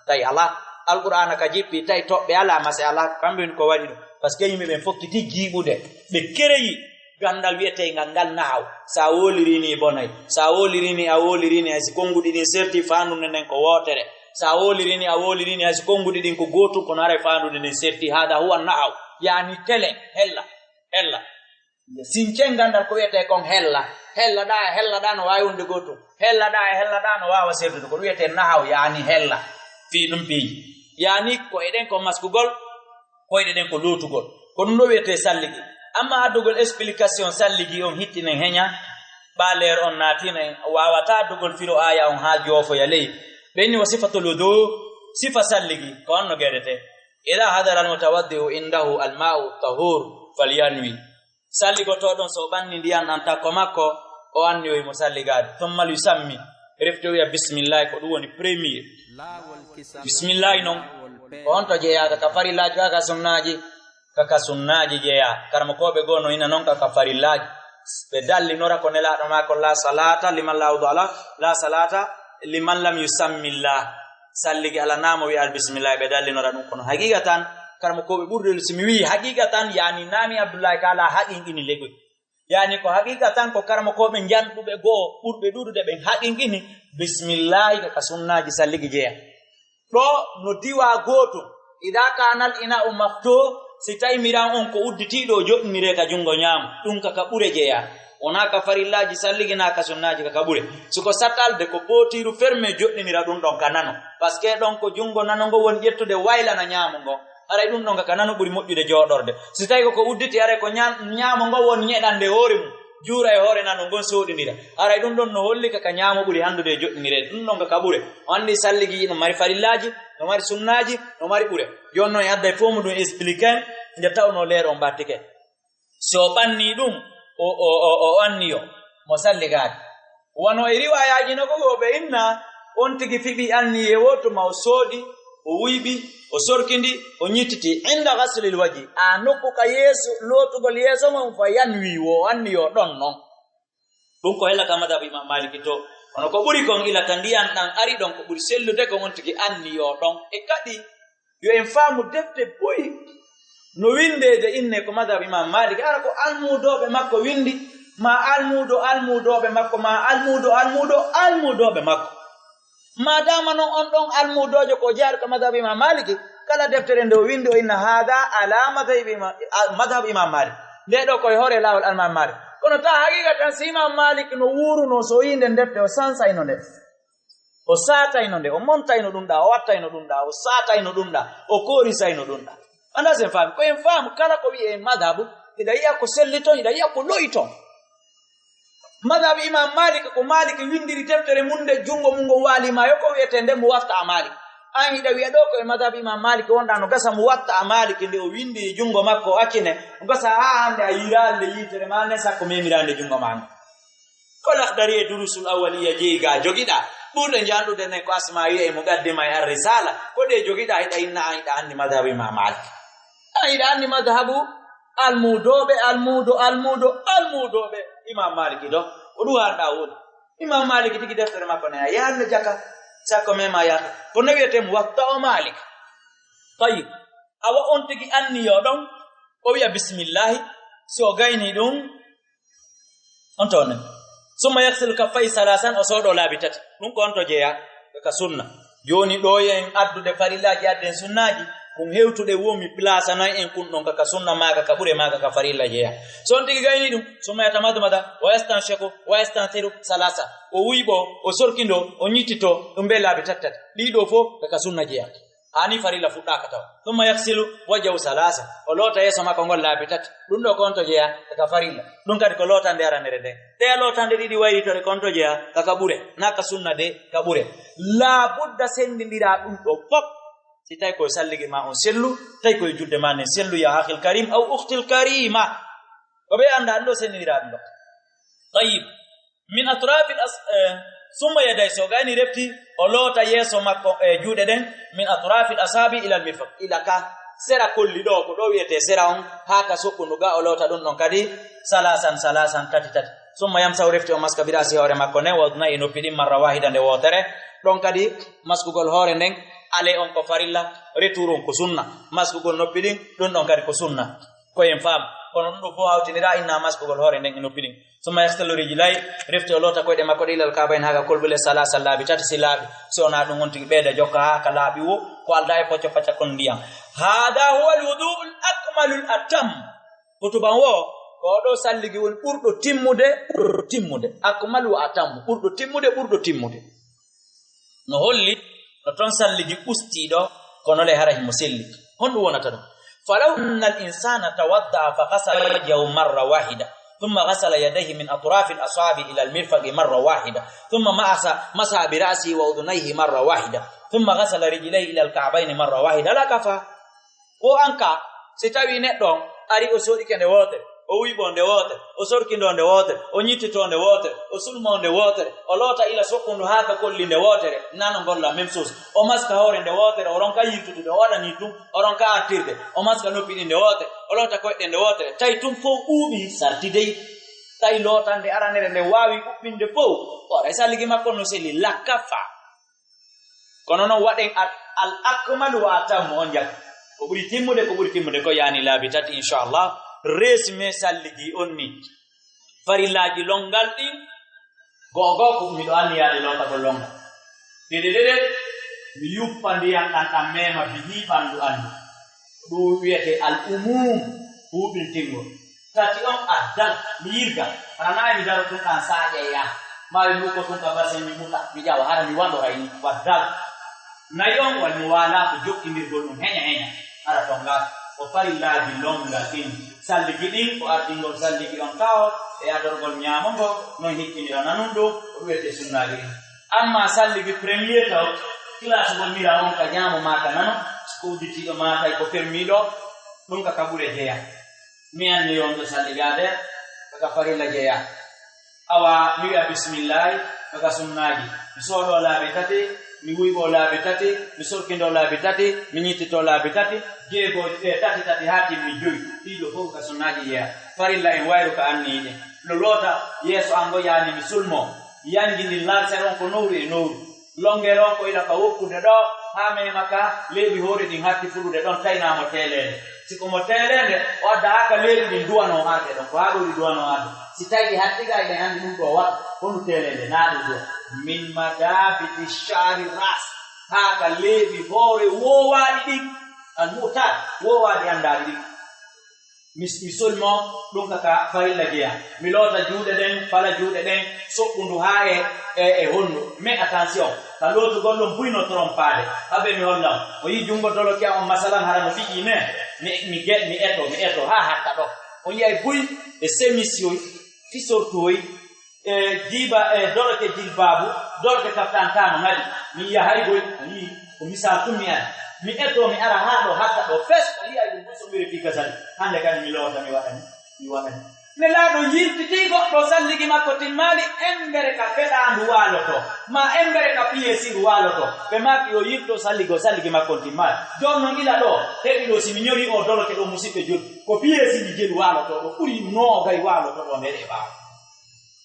Tawi alaa Alqur'aana ka jippi, tawi toɓɓe alaa, mase alaa, kamɓe woni ko waɗi ɗum. Parce que yimɓe ɓen fokkiti jiiɓude, ɓe kereyi ganndal wi'eteengal ngal nahaw. So a woolirii nii bonay, so a woolirii nii, a woolirii nii, hay si konnguɗi ɗin serti, faandude nden ko wootere. So a woolirii nii, a woolirii nii, hay si konnguɗi ɗin ko gootum, kono haray faandude nden serti. Haada huwa nahaw, yaani telen, hella, hella. Sincen ganndal ko wi'etee kon hella. Hella ɗaa e hella ɗaa no waawi wonde gootum. Hella ɗaa e hella ɗaa no waawa sertude. Ko ɗum wi'etee nahaw, yaani hella. Fii ɗum piiji. Yaani ko eɗen ko maskugol, koyɗe ɗen ko lootugol. Ko ɗum ɗo wi'etee salligi. Amma addugol explication salligi on hittinen heña, ɓaleer on naatina en, waawataa addugol firo aaya on haa joofoya ley. Ɓe inni wa sifatul wudu, sifa salligi, ko on no geɗetee. Ida hadara al mutawaddi'u indahu al ma'u tahur falyanwi. Salligotooɗon so o ɓanni ndiyan ɗan takko makko, o anniyoy mo salligaade. Thumma yusammi, refti o wi'a bismillahi, ko ɗum woni premier. Bismillahi non, ko on to jeeyaaka ka farillaaji kaa ka sunnaaji. ka ka sunnaaji jeyaa. Karamokooɓe goo no ina non ka ka farillaaji. Ɓe dallinora ko Nelaaɗo maako, "La salata liman la wudu'a la, la salata liman lam yusammillah." Salligi alaa naa mo wi'aa bismillah, ɓe dallinora ɗum. Kono haqiiqa tan, karamokooɓe ɓurɓe, si mi wi'i haqiiqa tan, yaani naa mi Abdullahi ka alaa haqiiqini legoy. Yaani ko haqiiqa tan ko karamokooɓe njanɗuɓe goo ɓurɓe ɗuuɗude ɓen haqiiqini bismillahi ka ka sunnaaji salligi jeyaa. Ɗo no diwa gootum. Ida kanal ina o mafto, si tawi miran on ko udditiiɗo, o joɗɗinire ka junngo ñaamo. Ɗum ka ka ɓure jeyaa. Wonaa ka farillaaji salligi, naa ka sunnaaji ka ka ɓure. Si ko sattalde, ko pootiiru ferme joɗɗinira ɗum ɗon ka nano. Parce que ɗon ko junngo nano ngo woni ƴettude waylana ñaamo ngo. Haray ɗum ɗon ka ka nano ɓuri moƴƴude jooɗorde. Si tawi ko ko udditi, haray ko ña-, ñaamo ngo woni ñeɗande hoore mum. Juura e hoore nano ngon sooɗindira. Haray ɗum ɗon no holli ka ka ñaamo ɓuri hanndude e joɗɗinire. Ɗum ɗon ka ka ɓure. O anndi salligi no mari farillaaji, no mari sunnaaji, no mari ɓure. Jooni noon e adda e fof mo ɗum expliquer nde tawnoo leer on ɓattike. Si o ɓanni ɗum, o, o, o, o anniyo mo salligaade. Wano e riwaayaaji no ko ɓe inna, on tigi fiɓi anniye woo tuma o sooɗi, o wuyɓi, o sorkindi, o ñittiti. Inda ghaslil waji, a nokku ka yeeso, lootugol yeeso ngon fa yanwi wo o anniyo ɗon non. Ɗum ko hela ka madhab Imam Maliki to. Kono ko ɓuri kon ila ta ndiyan ɗan ari ɗon ko ɓuri sellude ko on tigi anniyo ɗon. E kadi yo en faamu defte boyi no windeede inne ko madhab Imam Maliki. Ara ko almuudooɓe makko windi, ma almuudo almuudooɓe makko, ma almuudo almuudo almuudooɓe makko. Maadaama non on ɗon almuudoojo ko jeyaaɗo ka madhab Imam Maliki, kala deftere nde o windi o inna hada ala madhab Imam, a-, madhab Imam Malik. Nde ɗo koye hoore laawol Imam Malik. Kono ta haqiqa tan si Imam Malik no wuuruno so o yii nden defte o sansayno nde. O saatayno nde, o montayno ɗum ɗa, o wattayno ɗum ɗa, o saatayno ɗum ɗa, o koorisayno ɗum ɗa. Anda sen faami, ko en faamu kala ko wi'e madhab, hiɗa yi'a ko selli ton, hiɗa yi'a ko lo'i ton. Madhab Imam Malik, ko Malik windiri deftere mum nde junngo mum ngo waali ma, yo ko wiyetee nde Muwatta Malik. An hiɗa wiya ɗo ko e madhab Imam Malik wonɗa, no gasa Muwatta Malik nde o windi e junngo makko o accine, no gasa haa hannde a yiiraali nde yiitere ma nden sakko memiraande junngo ma nden. Ko Lahdari e Durusul Awwaliya jeyi ga jogiɗa, ɓurɗe njanɗude nden ko Asmawi e Muqaddima e Ar-Risala, ko ɗe jogiɗa hiɗa inna an hiɗa anndi madhab Imam Malik. An hiɗa anndi madhabu almuudooɓe, almuudo, almuudo, almuudooɓe Imam Maliki ɗo. Ko ɗum haalɗaa woni. Imam Maliki tigi deftere makko ne, a yahanno jaka, sakko mema yaka. Ko no wiyetee Muwatta o Malik. Tayyib. Awa on tigi anniyo ɗon, o wiya bismillahi, si o gayni ɗum, on to ne. Summa yaghsilu kaffayhi salasan, o sooɗo laabi tati. Ɗum ko on to jeya, ka sunna. Jooni ɗo en addude farillaaji, adden sunnaaji, kun hewtuɗe wo mi plaasa nan en kun ɗon ka, ka sunna maaga, ka ɓure maaga, ka farilla jeya. So on tigi gayni ɗum, summa yatamadmada, wa yastanshiqu, wa yastansiru salasa. O wuyɓo, o sorkindo, o ñittito, ɗum be laabi tati tati. Ɗi ɗo fof ka, ka sunna jeya. Ani farilla fuɗɗaaka taw. Summa yaghsilu wajhahu salasa. O loota yeeso makko ngol laabi tati. Ɗum ɗo ko on to jeya, ka farilla. Ɗum kadi ko lootande aranere nde. Ɗe lootande ɗiɗi wayritore ko on to jeya, ka, ka ɓure. Na ka sunna de, ka ɓure. Laa budda senndindira ɗum ɗo fof. Si tawi ko e salligi ma on sellu, tawi ko e julde ma nden sellu, ya akhil karim aw ukhtil karima. Ko ɓe annda ɗum ɗo senndindira ɗum ɗo. Tayyib. Min atrafil as-, eh, summa yaday, so gayni refti, o loota yeeso makko e juuɗe ɗen, min atrafil asabi ilal mirfaq, ila ka sera kolli ɗo, ko ɗo wiyetee sera on, haa ka soɓɓundu ga, o loota ɗum ɗon kadi, salasan, salasan, tati, tati. Summa yamsahu, refti o maska, bi ra'si, hoore makko nden, wa udunayhi, noppi ɗin, marra wahida, nde wootere. Ɗon kadi, maskugol hoore nden, ale on ko farilla, retour on ko sunna. Maskugol noppi ɗin, ɗum ɗon kadi ko sunna. Ko en faam. Kono ɗum ɗo fof hawtiniraa, inna maskugol hoore nden e noppi ɗin. Summa yaghsilu rijlayhi, refti o loota koyɗe makko ɗe ilal ka'bayni haa ka kolɓule, salasa, laabi tati si laaɓi. Si wonaa ɗum, on tigi ɓeyda jokka haa ka laaɓi wo, ko aldaa e pocco pacca kon ndiyam. Hada huwa al-wudu'u al-akmalu al-atam. Hutuban wo, ko ɗo salligi woni ɓurɗo timmude, ɓurɗo timmude. Akmalu wa atam, ɓurɗo timmude, ɓurɗo timmude. No holli, no ton salligi ustiiɗo, kono le hara himo selli. Honɗum wonata ɗum? Falaw anna al-insana tawadda'a fa ghasala wajhahu marra wahida, thumma ghasala yadayhi min atrafi al-asabi ila al-mirfaqi marra wahida, thumma ma'asa-, masaha bi ra'sihi wa udunayhi marra wahida, thumma ghasala rijlayhi ila al-ka'bayni marra wahida, la kafa. Ko an ka, si tawi neɗɗo on ari o soɗike nde wootere, O wuyɓoo nde wootere, o sorkindoo nde wootere, o ñittitoo nde wootere, o sulmoo nde wootere, o loota ila soɓɓundu haa ka kolli nde wootere, nano ngolla même chose. O maska hoore nde wootere, o ronka yiltude, o waɗanii tun, o ronka artirde, o maska noppi ɗin nde wootere, o loota koyɗe nde wootere, tawi tun fow ɓuuɓii sarti dey. Tawi lootande aranere nde waawi ɓuɓɓinde fow, o ara e salligi makko no selli, lakka faa. Kono noon waɗen al, al akmalu wa atammu on jaggi. Ko ɓuri timmude, ko ɓuri timmude ko yaani laabi tati, inchallah. Résumé salligi on ni. Farillaaji lonngal ɗin, go'o go'o ko miɗo anniyaade lootagol lonngal. Ɗiɗi ɗiɗi, mi yuppa ndiyan ɗan ɗan meema bihii ɓanndu anndu. Ɗum wiyetee al umum, huuɓintingol. Tati on addal, mi yirga. Hara nayi mi daro tun ɗan saaƴa yaa. Maa mi muko tun ka basen mi muta, mi ƴawa, hara mi waɗo hay ni, waddal. Nayi on wal muwalaatu, jokkindirgol ɗum heña heña. Hara to ngal, ko farillaaji lonngal ɗin. Salligi ɗin, ko ardingol salligi on tawo, e adorgol ñaamo ngo, non hikkinira nanun ɗum, ko ɗum wiyetee sunnaaji ɗin. Amma salligi premier taw, kilasugol mira on ka ñaamo maa ka nano, ko udditiiɗo maa tawi ko fermiiɗo, ɗum ka ka ɓure jeya. Mi anni on ɗo salligaade, ka ka farilla jeya. Awa, mi wi'a bismillaahi, ka ka sunnaaji. Mi sooɗoo laabi tati, mi wuyɓoo laabi tati, mi sorkindoo laabi tati, mi ñittitoo laabi tati, jeego, e tati tati haa timmi joyi. Ɗiɗo fof ka sunnaaji jeya. Farilla en wayru ka anniyiɗe. Lo loota yeeso an ngo yaani mi sulmoo. Yanji ndin larsere on ko nowru e nowru. Longere on ko ila ka wokkude ɗo, haa meema ka leeɓi hoore ɗin hatti fuɗude ɗon, taynaa mo teeleende. Si ko mo teeleende, o adda haa ka leeɓi ɗin duwanoo arde ɗon, ko haa ɗo ɗi duwanoo arde. Si tawi ɗi hatti ga, eɗen anndi ɗum ɗo waɗa, hondu teeleende, naa ɗum ɗo. Min madabiti shari ras, haa ka leeɓi hoore woowaaɗi ɗin, al mu'tar, woowaaɗi anndaaɗi ɗin. Mi, mi solmoo ɗum ka, ka farilla jeya. Mi loota juuɗe ɗen, fala juuɗe ɗen, soɓɓundu haa e, e, e hondu. Mais attention, ka lootugol ɗum buy no trompaade. Habe mi holla on. O yi junngo doloki an on masalan hara no fiƴi ne. Mi, mi ge-, mi eto, mi eto haa hatta ɗo. On yi'ay buy e semis yoy, fisortu hoy, e jiiba, e doroke jilbaabu, doroke kaftan tano ŋadi. Mi yi'a hay goy, a yi'i, ko misal tun mi ari. Mi etoo, mi ara haa ɗo, hatta ɗo, fes, a yi'ay ɗum ɗum so mi refi gasani. Hannde kadi mi loota, mi waɗani, mi waɗani. Nelaaɗo yiltitii goɗɗo salligi makko timmaali, embere ka feɗaandu waaloto, ma embere ka piyesiiru waaloto. Ɓe maaki yo yilto salligi o, salligi makko on timmaali. Jooni non ila ɗo, heɓi ɗo si mi ñori o doroke ɗo musiɓɓe joni. Ko piyesiiji jelu waaloto ɗo, ɓuri noogay waaloto ɗo nder e ɓaawo.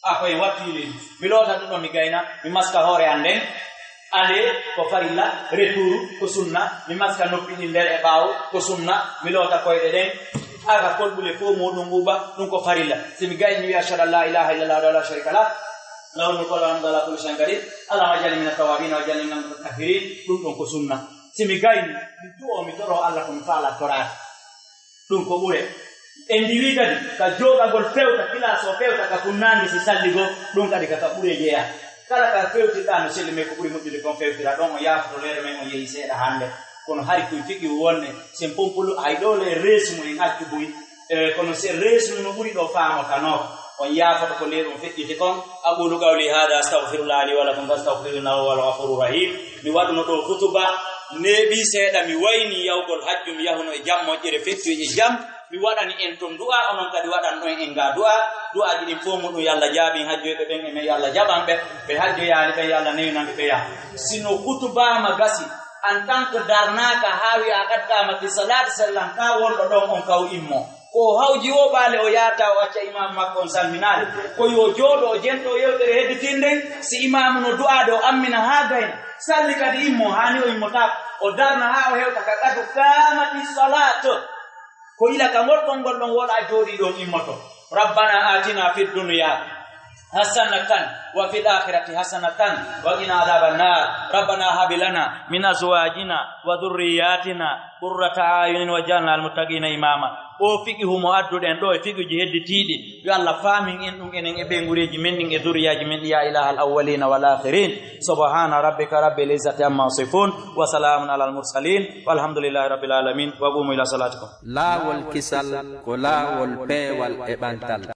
A koye wattu yileeji. Mi loota ɗum ɗo mi gayna, mi maska hoore an nden. Aller ko farilla, retour ko sunna. Mi maska noppi ɗin nder e ɓaawo ko sunna. Mi loota koyɗe ɗen. Aga kolɓule fof muɗum ɓuuɓa, ɗum ko farilla. Si mi gayni mi wiya ashhadu an la ilaha illallah wahdahu la sharika lah, lahul mulku wa lahul hamdu ala kulli shay'in qadir. Allahumma ij'alni min at-tawwabin wa ij'alni min al-mutatahhirin. Ɗum ɗon ko sunna. Si mi gayni, mi du'o, mi toro Allah ko mi faala toraade. Ɗum ko ɓure. En ndiwi kadi ka jooɗagol fewta, kilaas o fewta ka funnaange si salligo, ɗum kadi ka ka ɓure jeyaa. Kala ka fewtirɗaa no selli men ko ɓuri moƴƴude kon fewtira ɗon, o yaafoto reere men, o yehi seeɗa hannde. Kono hari koye fiqi wonne, sen pompolu hay ɗo le reesu mo en accu buy. E, kono sen reesu no ɓuri ɗo faamotano. On yaafoto ko nden on feƴƴiti kon. Aqulu qawli hada astaghfirullah li wa lakum fastaghfiruhu innahu huwal ghafurur rahim. Mi waɗuno ɗo hutuba, neeɓi seeɗa mi wayni yahugol hajju, mi yahuno e jam moƴƴere feccu e jam. Mi waɗani en ton du'a, onon kadi waɗan ɗon en ga du'a. Du'aaji ɗin fof muɗum yo Allah jaabin hajjoyɓe ɓen e men, yo Allah jaɓan ɓe. Ɓe hajjoyaali ɓen yo Allah newinan ɓe ɓe yaha. Sino hutuba ma gasi, en tant que darnaaka haa wi'a qad qaamati salaat, sellan ka wonɗo ɗon on kaw immo. Ko o hawji o ɓaale o yaata o acca imaamu makko on salminaade. Ko yo jooɗo o jento yewtere hedditin nden, si imaamu no du'aade o ammina haa gayna. Salli kadi immo, haani o immotaako. O darna haa o hewta ka qad qaamati salaat. Ko ila ka ngol konngol ɗon wona jooɗii ɗon immoto. Rabbana atina fid dunya hasanatan wa fil akhirati hasanatan wa qina adhaban nar. Rabbana hab lana min azwajina wa dhurriyyatina qurrata a'yunin waj'alna lil muttaqina imama. O fiqhu mo adduɗen ɗo e fiquji hedditiiɗi, yo Allah faamin en ɗum enen e ɓeynguureeji men ɗin e zurriyaaji men ɗi, ya ilahal awwalina wal akhirin. Subhana rabbika rabbil izzati amma yasifun, wa salamun alal mursalin, walhamdulillahi rabbil alamin, wa qumu ila salatikum. Laawol kisal ko laawol peewal e ɓantal.